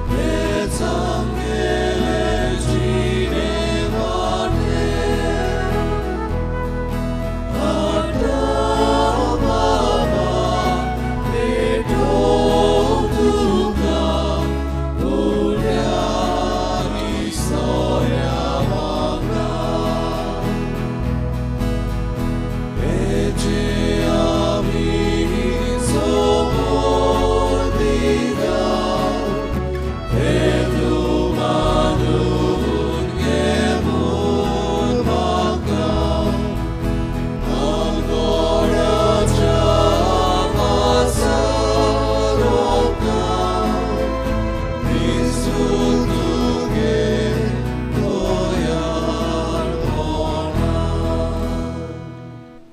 E: हे चांगेले जिणे वाटे हाडटा बाबा भेटोवंक तुका उड्यांनी सोऱ्या वांगडा हेजे आमी सोबोर दिता हे तूं मानून घे म्हूण मागता मनगोडाच्या पासार रोखता दिसून तुगे तयारपणा.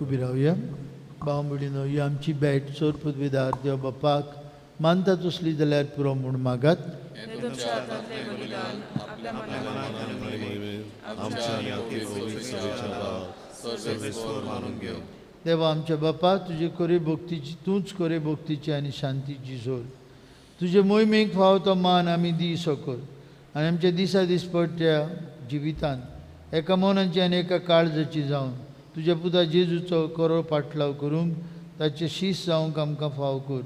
B: उबी रावया. भाव भयणीनो, ही आमची भेट चड पदवीदार देव बापाक मानता तसली जाल्यार पुरो म्हूण मागात.
A: आमच्या आनी आख्खे पवित्र सभेच्या भावाक सर्वेस्पर मानून घेवं.
B: देवा आमच्या बापा, तुजे कोरे भक्तीची तूंच कोरे भक्तीची आनी शांतीची जोर तुजे मोहिमेक फावो तो मान आमी दी सकर आनी आमच्या दिसा दिसपट्ट्या जिवितान एका मनाची आनी एका काळजाची जावन तुज्या पुता जेजूचो करो पाटलाव करूंक ताचे शीस जावंक आमकां फाव कर.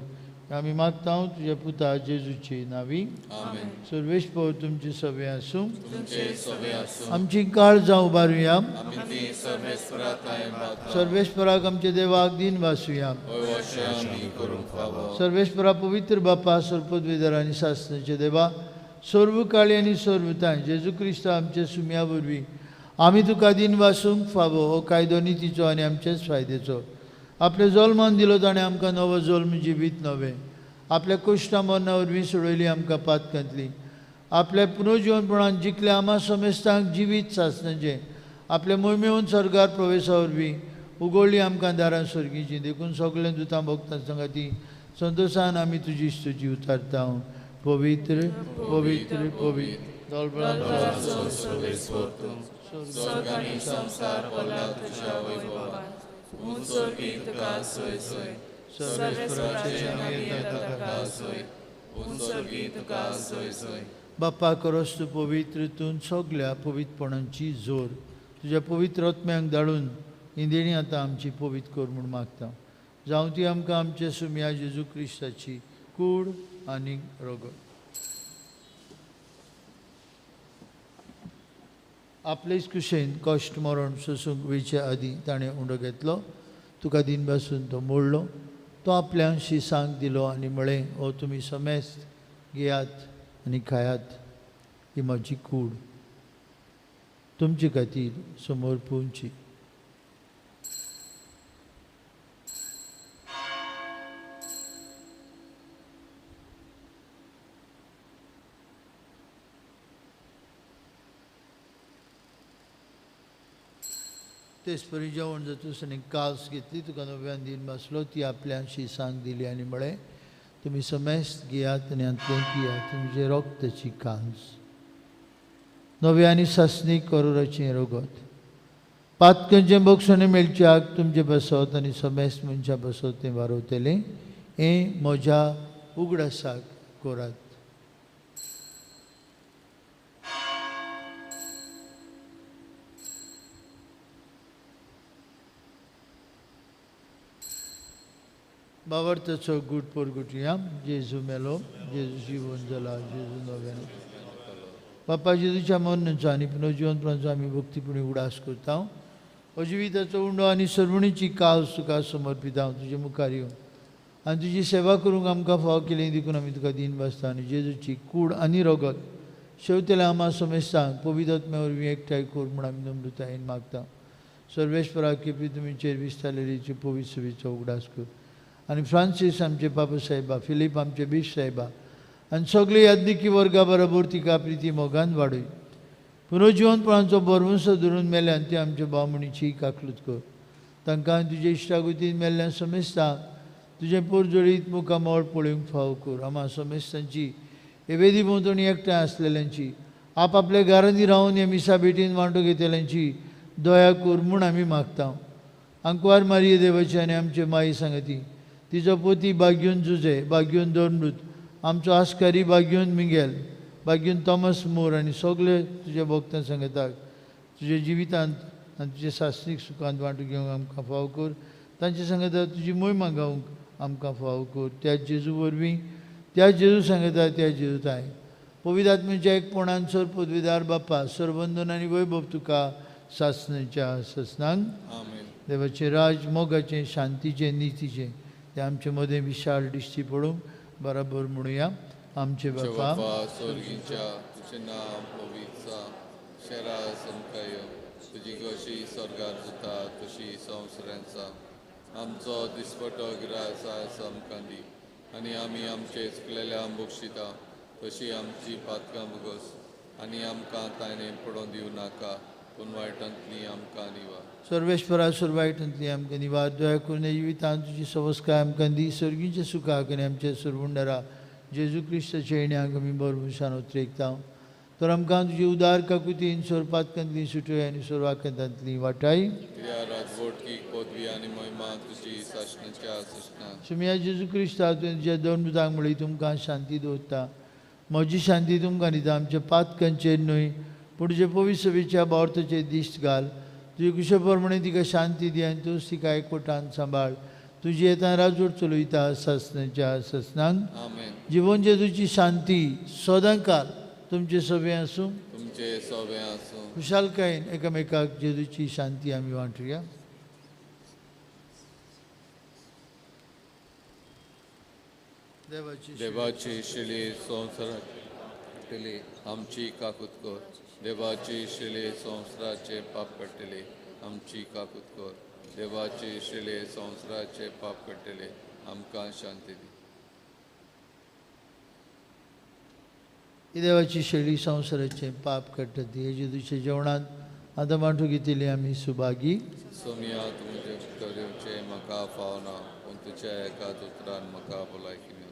B: आमी मागता तुज्या पुता जेजूची नावी. सर्वेस्पर तुमचे सवे आसूं. आमची काळजां उबारुया. सर्वेस्पराक आमच्या देवाक दिन वासुया. सर्वेस्परा पवित्र बापा, सर्पदवेदर आनी सासनाचे देवा, सर्व काळी आनी सर्वताय जेजू क्रिस्त आमच्या सुम्या वरवीं आमी तुका दिन वासूंक फावो. हो कायदो नितीचो आनी आमचेच फायद्याचो. आपल्या जल्मान दिलो ताणें आमकां नवो जल्म जिवीत नवें. आपल्या कुश्टा मरणा वरवीं सोडयली आमकां पातकांतली. आपल्या पुनर्जिवनपणान जिखले आमा समेस्तांक जिवीत सासनाचें. आपल्या मोहिमेवन स्वर्गार प्रवेशा वरवीं उगडली आमकां दारां स्वर्गीचीं. देखून सगळें दुतां भोगता संगाती संतोशान आमी तुजी स्तुती उतारता. पवित्र पवित्र पवित्र बापा, करोस तूं पवित्र तूं सगल्या पवित्रपणांची जोर तुज्या पवित्र आत्म्यांक धाडून इंदेणी आतां आमची पवित्र कर म्हूण मागता. जावं ती आमकां आमच्या सुम्या जेजू क्रिस्ताची कूड आनी रगत. आपलेच कुशेन कश्ट मरण सोसूंक वयचे आदीं ताणें उंडो घेतलो, तुका दिन बासून तो मोडलो, तो आपल्या शिसांक दिलो आनी म्हळें, हो तुमी समेस्त घेयात आनी खायात, ही म्हजी कूड तुमचे खातीर समोर पोवची. तेच परी जेवण जातूच आनी कास घेतली, तुका नव्यान दिन बसलो, ती आपल्या शिसांक दिली आनी म्हळें, तुमी समेस्त घेयात आनी हातलें पियात, तुमचें रक्ताची कास नव्या आनी सासणीक करोराचें रगत. पातकांचें बक्षणें मेळच्याक तुमचे बसत आनी समेस्त मनशां बसत तें वारवतलें, हें म्हज्या उगडासाक करात. बावर्थाचो गूट पोरगुटया. जेजू मेलो, जेजू जिवन जाला, जेजू नव्यान. बापा, जेजूच्या मरणाचो आनी पुनर्जिवनपणाचो आमी भक्तीपणी उगडास करता. हो जिविताचो उंडो आनी सर्वणीची कास तुका समर्पिता. तुजे मुखार येवन आनी तुजी सेवा करूंक आमकां फाव केली देखून आमी तुका दिन बासता. आनी जेजूची कूड आनी रगत शेवतेल्या आमा समेस्तांक पवित्र आत्म्या वरवीं एकठांय कर म्हूण आमी नम्रतायेन मागता. सर्वेस्परा केपी तुमीचेर विस्तारलेलीची पवित्र सभेचो उगडास कर आनी फ्रांसीस आमचे बाबा साहेबा, फिलीप आमचे बीश साहेबा आनी सगळे याज्ञिकी वर्गा बरोबर तिका प्रिती मोगान वाडय. पुनर्जिवनपणाचो भरवंसो धरून मेल्यान ती आमच्या भावमणीची काकलूत कर. तांकां तुजे इश्टागतीन मेल्ल्यान समेस्तांक तुजें पोरजोळीत मुखामळ पळोवंक फावो कर. आमा समेस्तांची हे वेदी भोंवतणी एकठांय आसलेल्यांची, आपआपल्या घरांनी रावन हे मिसा भेटीन वांटो घेतल्यांची दया कर म्हूण आमी मागता. आंकवार मारिये देवाची आनी आमचे माई सांगती, तिचो पोती बाग्यून जुजे, बाग्यून दोनमृत, आमचो आस्कारी बाग्यून मिंगेल, बाग्यून थॉमस मोर आनी सगळे तुज्या भक्तां सांगताक तुज्या जिवितांत आनी तुज्या सासणीक सुखांत वांटू घेवंक आमकां फाव कर. तांचे सांगता तुजी मोहिमा गावंक आमकां फाव कर. त्या जेजू वरवीं, त्या जेजू सांगता, त्या जेजू ताय पवित्र आत्म्याच्या एकपणान सर पदवीदार बापा सरबंधन आनी वैभव तुका सासणाच्या सासणांक. देवाचें राज मोगाचें, शांतीचें, नितीचें तें आमचे मदें विशाल दिश्टी पडूंक बराबर म्हणुया. आमचे बापा
H: स्वर्गीच्या, तुजें नांव पवित्र जावं, तुजें राज आमकां येवं, तुजी कशी स्वर्गार जाता तशी संवसारांत जावं. आमचो दिसपटो ग्रास आयज आमकां दी आनी आमी आमचे चुकलेल्या बक्षिता तशी आमची पातकां भोगस आनी आमकां ताणें पडोवन दिवं नाका, पूण वायटांतली आमकां निवार.
B: सर्वेश्वरा, सर्वायटांतली आमकां निवार. दया करून जिवितांत तुजी सवस्काय आमकां दी. सर्गीच्या सुखाक आनी आमच्या सरवुंडरा जेजू क्रिस्ताच्या येण्याक आमी बरभुशान उतरेकता. तर आमकां तुजी उदार काकुतीन सोरपातकांतली सुटय आनी सोरवाकांतांतली वाटाय. सुमिया जेजू क्रिस्ता, तुवें तुज्या दोन दुतांक म्हणली, तुमकां शांती दवरता, म्हजी शांती तुमकां दिता. आमच्या पातकांचेर न्हय पूण तुजे पवित्र सभेच्या बावर्थाचेर दिश्ट घाल. तुजे कुशे प्रमाणे तिका शांती दी आनी तूं तिका एकवटान सांबाळ. तुजी येता राजवट चलयता सासणाच्या सासणांक. जिवन जेजूची शांती सदांकाल तुमचे सभे आसूं,
H: तुमचे सभे आसूं.
B: खुशालकायेन एकामेकाक जेजूची शांती आमी वांटुया.
H: देवाची शिली संवसाराचे आमची काकूत कर. देवाची शिली संवसाराचे पाप काडटले आमची काकूत कर. देवाची शिले संवसाराचे पाप काडटले आमकां शांती दी.
B: देवाची शेळी संवसाराचे पाप काडटा ती हे जेजूच्या जेवणांत आतां वांटू घेतली आमी सुभागी.
H: सोमिया, तुमचे भितर येवचें म्हाका फावना, पूण तुज्या एकाच उतरान म्हाका भलायकी मेळटली.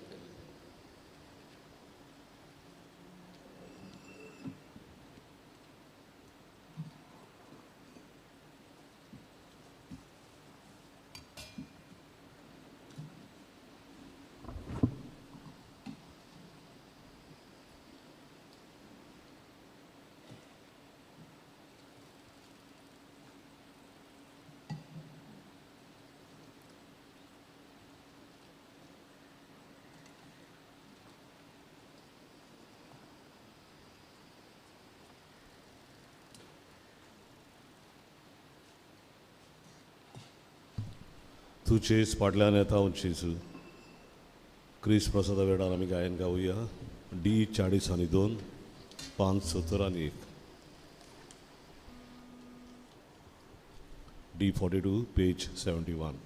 A: तुजेच फाटल्यान येता हांव जेजू. क्रिस्त प्रसादा वेळार आमी गायन गावया. डी 42 5 71. D 42 page 71.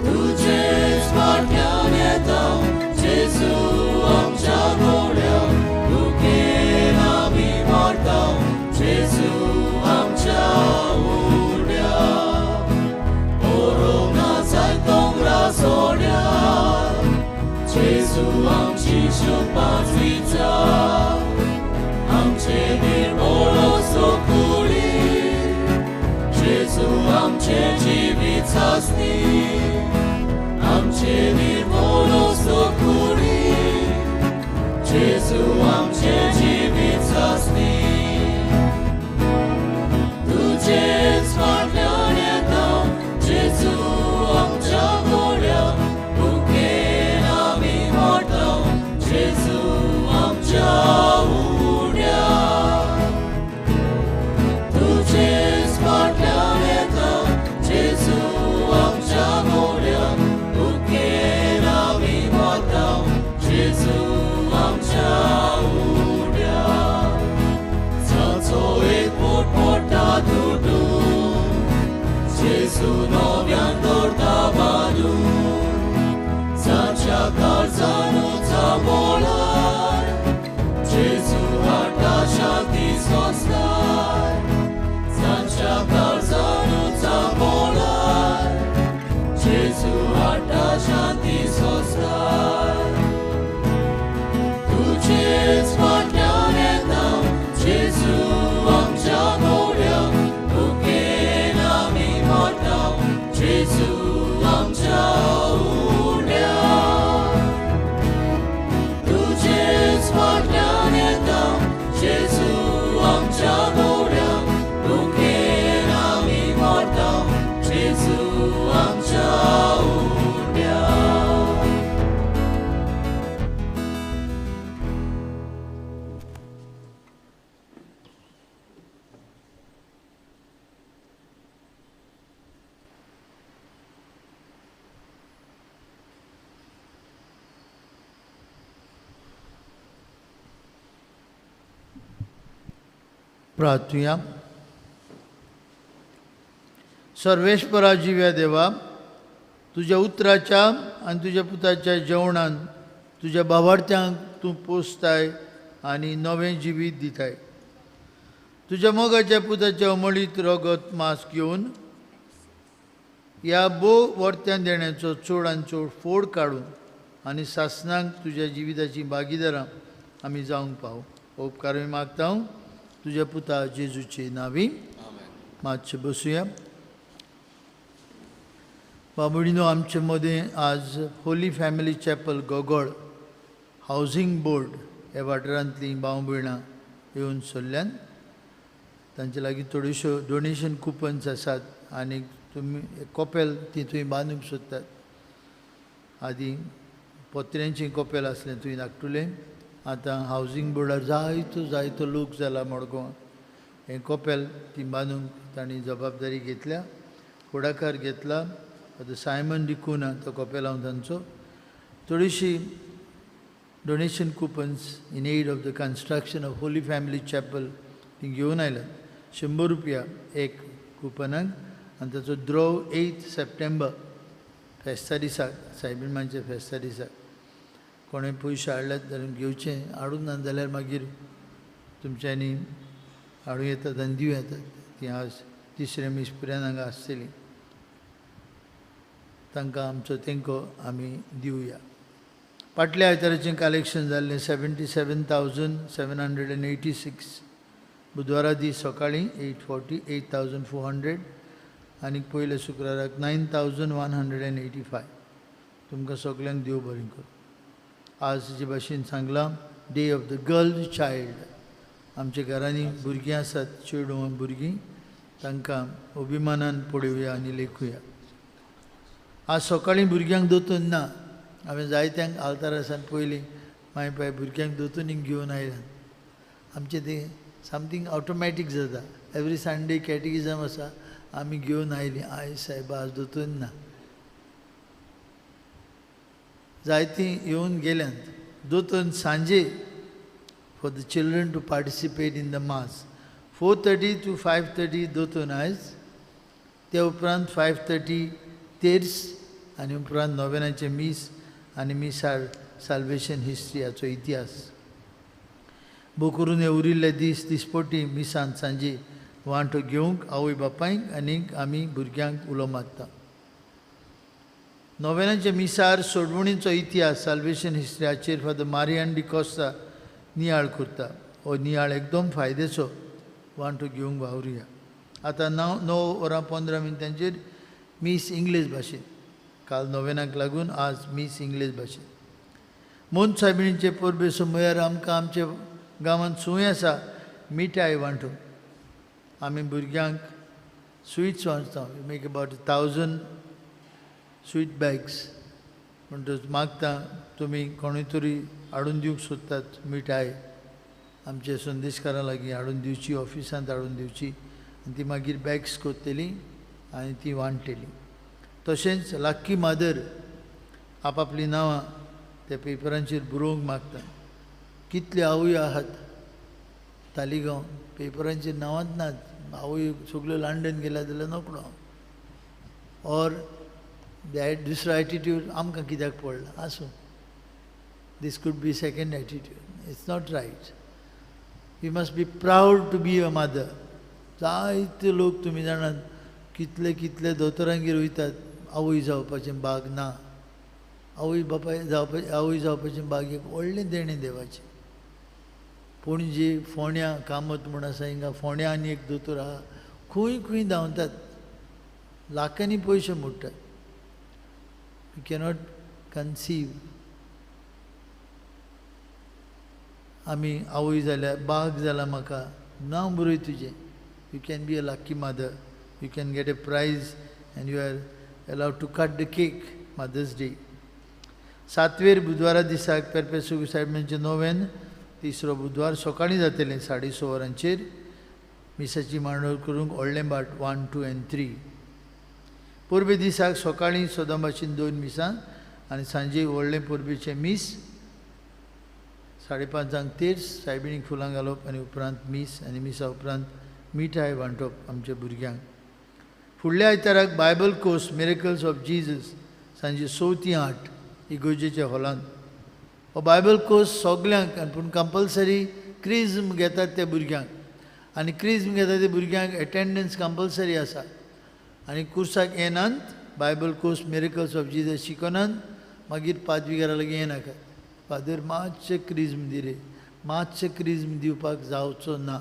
E: तुझेच फाटल्यान येता जेजू आमची शुपाचीचा आमचे निर्मोळो सोकुली जेजू आमचे जिवीत आसनी आमचे निर्मोळो सोकुली जेजू आमचे जिवीत आसनी तुजेच फाटल्यान येता जेजू आमच्या गोड्या भुकेन आमी मोडटा जेजू आमच्या उड्या तुजेच फाटल्यान येता जेजू आमच्या गोड्या भुकेन आमी मोडटा जेजू आमच्या उड्या जाचो एक पोट मोडटा तुटून जेजू नव्यान दवरता बांदून जाच्या काळजानूच बोलार जेजू हाडटा शांती सोंसताय जाच्या काळजानूच बोलार जेजू हाडटा शांती सोंसताय तुजेच फाटल्यान येता जेजू आमच्या गोड्या भुकेन आमी मोडटा जेजू आमच्या उड्या तुजेच फाटल्यान येता जेजू आमच्या गोड्या भुकेन आमी मोडटा जेजू आमच्या उड्या.
B: प्रार्थुया. सर्वेश्वरा जिव्या देवा, तुज्या उतराच्या आनी तुज्या पुताच्या जेवणान तुज्या बावार्थ्यांक तूं पोसताय आनी नवें जिवीत दिताय. तुज्या मोगाच्या पुताच्या अमळीत रगत मास घेवन ह्या भोव वर्त्यान देण्याचो चड आनी चड फोड काडून आनी सासणाक तुज्या जिविताची भागीदारां आमी जावंक पाव. उपकार आमी मागता तुज्या पुता जेजूचे नांवी. मातशें बसुया. बाबुडीनो, आमचे मदें आज Holy Family Chapel Gogol housing board ह्या वाठारांतलीं भाव भयणां येवन सरल्यान. तांचे लागीं थोड्योश्यो डोनेशन कुपन्स आसात आनी तुमी कपेल ती थंय बांदूंक सोदतात. आदीं पत्र्यांचें कपेल आसलें थंय धाकटुलें, आतां हावजींग बोर्डार जायतो जायतो लोक जाला मडगांव. हें कपेल ती बांदूंक तांणी जबाबदारी घेतल्या, फुडाकार घेतला. आतां सायमन डिकुना तो कपेलांव तांचो. थोडीशी donation coupons in aid of the construction of Holy Family Chapel ती घेवन आयल्यात. 100 रुपया एक कुपनाक आनी ताचो द्रोव 8 सप्टेंबर फेस्ता दिसाक, सायबीण फेस्ता दिसाक. कोणें पयशे हाडल्यात जाल्यार घेवचें, हाडूंक ना जाल्यार मागीर तुमच्यांनी हाडूं येतात आनी दिवं येतात. ती आज तिसरें मीस पर्यंत हांगा आसतली. तांकां आमचो तेंको आमी दिवया. फाटल्या आयताराचें कलेक्शन जाल्लें 77,786. बुधवारा दीस सकाळीं 848,400 आनी पयल्या शुक्राराक 9,185. तुमकां सगल्यांक देव बरें करूं. आज जे भाशेन सांगलां, day of the girl child. आमच्या घरांनी भुरगीं आसात, चेडूं भुरगीं, तांकां अभिमानान पळोवया आनी लेखुया. आज सकाळीं भुरग्यांक दोतोन ना. हांवें जायत्यांक आल्तार आसान पयलीं माय पाय भुरग्यांक दोतोनीक घेवन आयल्यात. आमचें तें समथींग ऑटोमॅटीक जाता. एवरी संडे कॅटिगिजम आसा, आमी घेवन आयलीं. I सायबा आज दोतोन ना. जायतीं येवन गेल्यांत. दोतोन सांजे for the children to participate in the mass 4:30 to 5:30 दोतोन आयज. त्या उपरांत 5:30 तेर्स आनी उपरांत नोवेनाचें मीस आनी मिसार साल्वेशन हिस्ट्री हाचो इतिहास. भोव करून हे उरिल्ले दीस दिसपटी मिसान सांजे वांटो घेवंक आवय बापायक आनी आमी भुरग्यांक उलो मारता. नोवेनाच्या मिसार सोडवणीचो इतिहास साल्वेशन हिस्ट्री हाचेर फादर मारियान डिकॉस्ता नियाळ करता. हो नियाळ एकदम फायद्याचो, वांटो घेवंक वावरुया. आतां 9:15 मीस इंग्लीश भाशेन. काल नोवेनाक लागून आज मीस इंग्लीश भाशेन. मोन सायबिणीचे परबे समयार आमकां आमच्या गांवांत सूय आसा मिठाय वांटूंक. आमी भुरग्यांक स्विट्स वांटता. We make about 1000 sweet bags. म्हणटच मागता तुमी कोणूय तरी हाडून दिवंक सोदतात मिठाय आमच्या संदेशकारां लागीं हाडून दिवची, ऑफिसांत हाडून दिवची आनी ती मागीर बॅग्स करतली आनी ती वांट्टली. तशेंच लाक्की मादर आपापलीं नांवां त्या पेपरांचेर बरोवंक मागता. कितले आवय आहात तालिगांव पेपरांचेर नांवांच नात. आवय सगल्यो लंडन गेल्या जाल्यार नकळो हांव. ऑर दुसरो एटिट्यूड आमकां कित्याक पडला आसूं. This could be second attitude. It's not right. We must be proud to be a mother. जायते लोक तुमी जाणात कितले कितले दोतोरांगेर वयतात आवय जावपाचें भाग ना. आवय बापाय जावपा आवय जावपाचें भाग एक व्हडलें देणें देवाचें. पणजे फोंड्या कामत म्हूण आसा हिंगा फोंड्या आनी एक दोतोर आहा, खंय खंय धांवतात, लाखांनी पयशे मोडटात. You cannot conceive. आमी आवय जाल्यार बाग जाला म्हाका नांव बरय तुजें. You can be a lucky mother. You can get a prize and you are allowed to cut the cake Mother's Day. सातवेर बुधवारा दिसाक पेरपेसुगू सायबिणीचें नोवेन तिसरो बुधवार सकाळीं जातलें 6:30 वरांचेर. मिसाची मांडवळ करूंक व्हडलें बाट 1, 2 आनी 3. परबे दिसाक सकाळीं सदां भाशेन 2 मिसां आनी सांजे व्हडलें परबेचें मीस 5:30 तेर्स सायबिणीक फुलां घालप आनी उपरांत मीस आनी मिसा उपरांत मिठाय वांटप आमच्या भुरग्यांक. फुडल्या आयताराक Bible course miracles of Jesus सांजे 6 ते 8 इगोजेच्या हॉलांत. हो बायबल कोर्स सगल्यांक पूण कंपल्सरी क्रिज्म घेतात त्या भुरग्यांक आनी क्रिज्म घेतात त्या भुरग्यांक एटेंडन्स कंपल्सरी आसा. आनी कुर्साक येनात Bible course miracles of Jesus शिकनात मागीर पादविगारा लागीं येनाकात. फादर मातशें क्रिज्म दी रे, मातशें क्रिज्म दिवपाक जावचो ना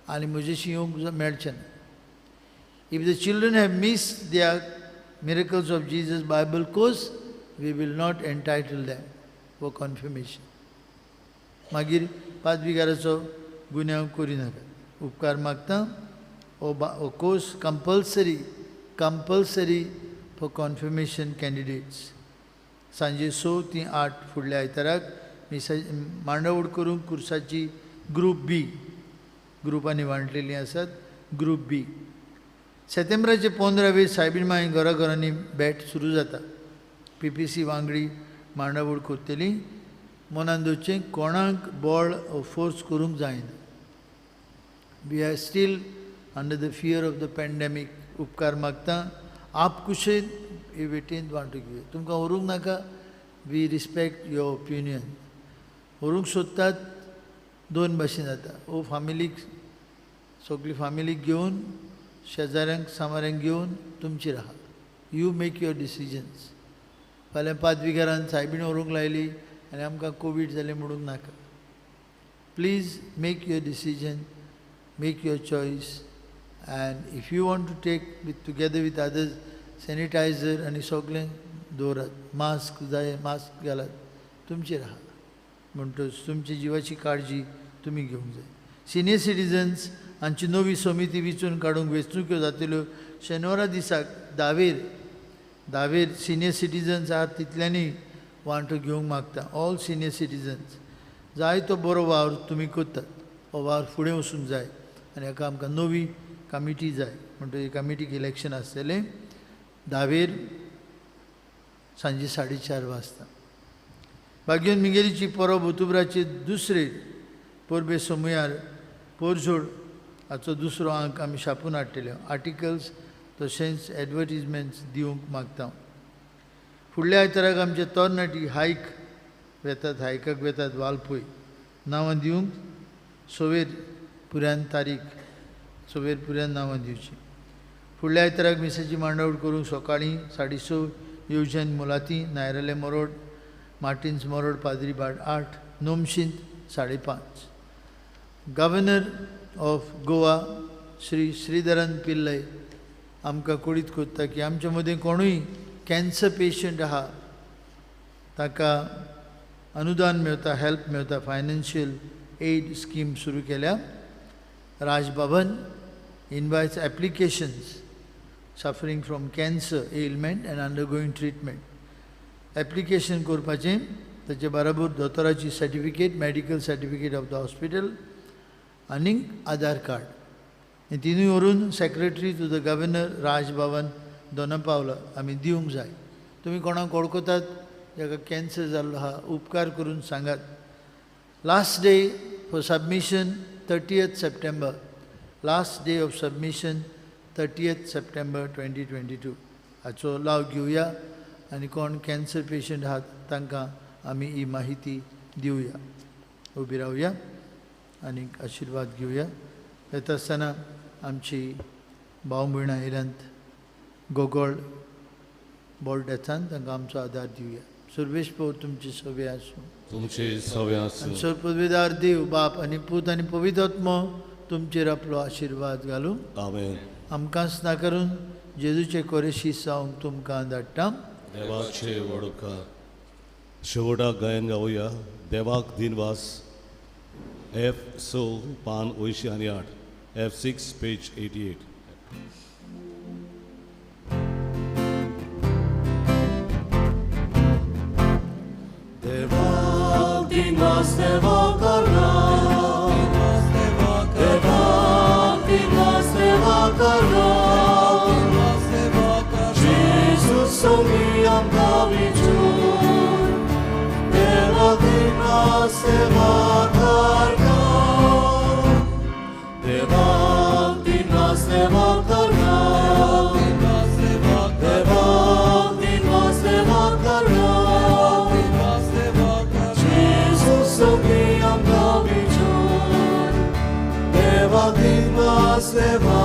B: आनी म्हजेशी येवंक मेळचें ना. If the children have missed their Miracles of Jesus Bible course, we will not entitle them for confirmation. मागीर पादविगाराचो गुन्यांव करिनाकात. उपकार मागता हो course compulsory, compulsory for confirmation candidates. सांजे 6 ते 8 फुडल्या आयताराक मिसा मांडावळ करूंक कुर्साची ग्रूप बी ग्रुपांनी वांटलेलीं आसात. ग्रूप बी सेप्टेंबराचे 15 सायबीण माय घरा घरांनी भेट सुरू जाता. पी पी सी वांगडी मांडावळ करतली. मनान दवरचें कोणाक बळ फोर्स करूंक जायना. We are still under the fear of the pandemic. उपकार मागता आपकुशेन हे वेटेन वांटूंक घेवया. तुमकां व्हरूंक नाका. We respect your opinion. व्हरूंक सोदतात दोन भाशेन जाता. ओ फामिलीक सगली फामिलीक घेवन शेजाऱ्यांक सामाऱ्यांक घेवन तुमची राहा. You make your decisions. फाल्यां पादविगारान सायबीण व्हरूंक लायली आनी आमकां कोवीड जालें म्हणूंक नाका. Please make your decision, make your choice. And if you want to take with together with others sanitizer आनी सगळें दवरात, मास्क जाय मास्क घालात, तुमची राहा. म्हणटच तुमची जिवाची काळजी तुमी घेवंक जाय. सिनियर सिटीजन्स हांची नवी समिती वेंचून काडूंक वेंचणुक्यो जातल्यो शेनवारा दिसाक धावेर सिनियर सिटीजन्स आहात तितल्यांनी वांटो घेवंक मागता. ऑल सिनियर सिटीजन्स जाय तो बरो वावर तुमी करतात, हो वावर फुडें वचूंक जाय आनी हाका आमकां नवी कमिटी जाय. म्हणटकीर कमिटीक इलेक्शन आसतलें धावेर सांजे 4:30 वाजता. बागेवन मिंगेलीची परब ओतुब्राचे दुसरे परबे समयार पोरजोड हाचो दुसरो आंक आमी छापून हाडटले. आर्टिकल्स तशेंच एडवर्टीजमेंट्स दिवंक मागता. फुडल्या आयताराक आमचे तरणाटी हायक वेतात, हायकाक वेतात वालपोय. नांवां दिवंक सवेर पुऱ्यान तारीख सवेर पुऱ्यान नांवां दिवची. फुडल्या आयताराक मिसाची मांडावळ करूंक सकाळीं 6:30 येवजन मुलाती नायरले मोरोड मार्टिन्स मोरोड पाद्री भाट 8 नोमशींत 5:30. Governor of Goa Shri Sreedharan Pillai आमकां कळीत करता की आमच्या मदीं कोणूय कॅन्सर पेशंट आहा ताका अनुदान मेळटा, हेल्प मेळटा, फायनान्शियल एड स्कीम सुरू केल्या. Raj Bhavan invites applications suffering from cancer ailment and undergoing treatment. Application करपाचें ताचे बराबर दोतोराची certificate, medical certificate of the hospital आनी आधार कार्ड हे तिनूय व्हरून secretary to the governor Raj Bhavan Dona Paula आमी दिवंक जाय. तुमी कोणाक वळखतात जाका कॅन्सर जाल्लो आहा उपकार करून सांगात. Last day for submission 30 September. Last day of submission 30 September 2022. हाचो लाव घेवया आनी कोण कॅन्सर पेशंट आहात तांकां आमी ही माहिती दिवया. उबी रावया आनी आशिर्वाद घेवया. येता आसतना आमची भाव भयणां येयल्यांत गोगोळ बोल्डेचान तांकां आमचो आदार दिवया. सर्वेश पवर तुमची सवे आसूं,
A: तुमचे सवे आसूं.
B: सर्वपदवीदार देव बाप आनी पूत आनी पवित्र आत्मो तुमचेर आपलो आशिर्वाद घालूं.
A: आमेन.
B: आमकांच ना करून जेजूचे कोरेशी जावंक तुमकां धाडटा.
A: देवाचे वडकार. शेवटाक गायन गावया देवाक दिनवास. एफ 6 पान 88, F6 page 88.
E: देवाक दिनवास देवा करना, देवाक दिनवास देवा करना, जेजू संगी आमकां विचून देवाक दिनवास देवा करना, देवाक दिनवास देवा करना, देवाक दिनवास देवा करना, जेजू संगी आमकां विचून देवाक दिनवास देवा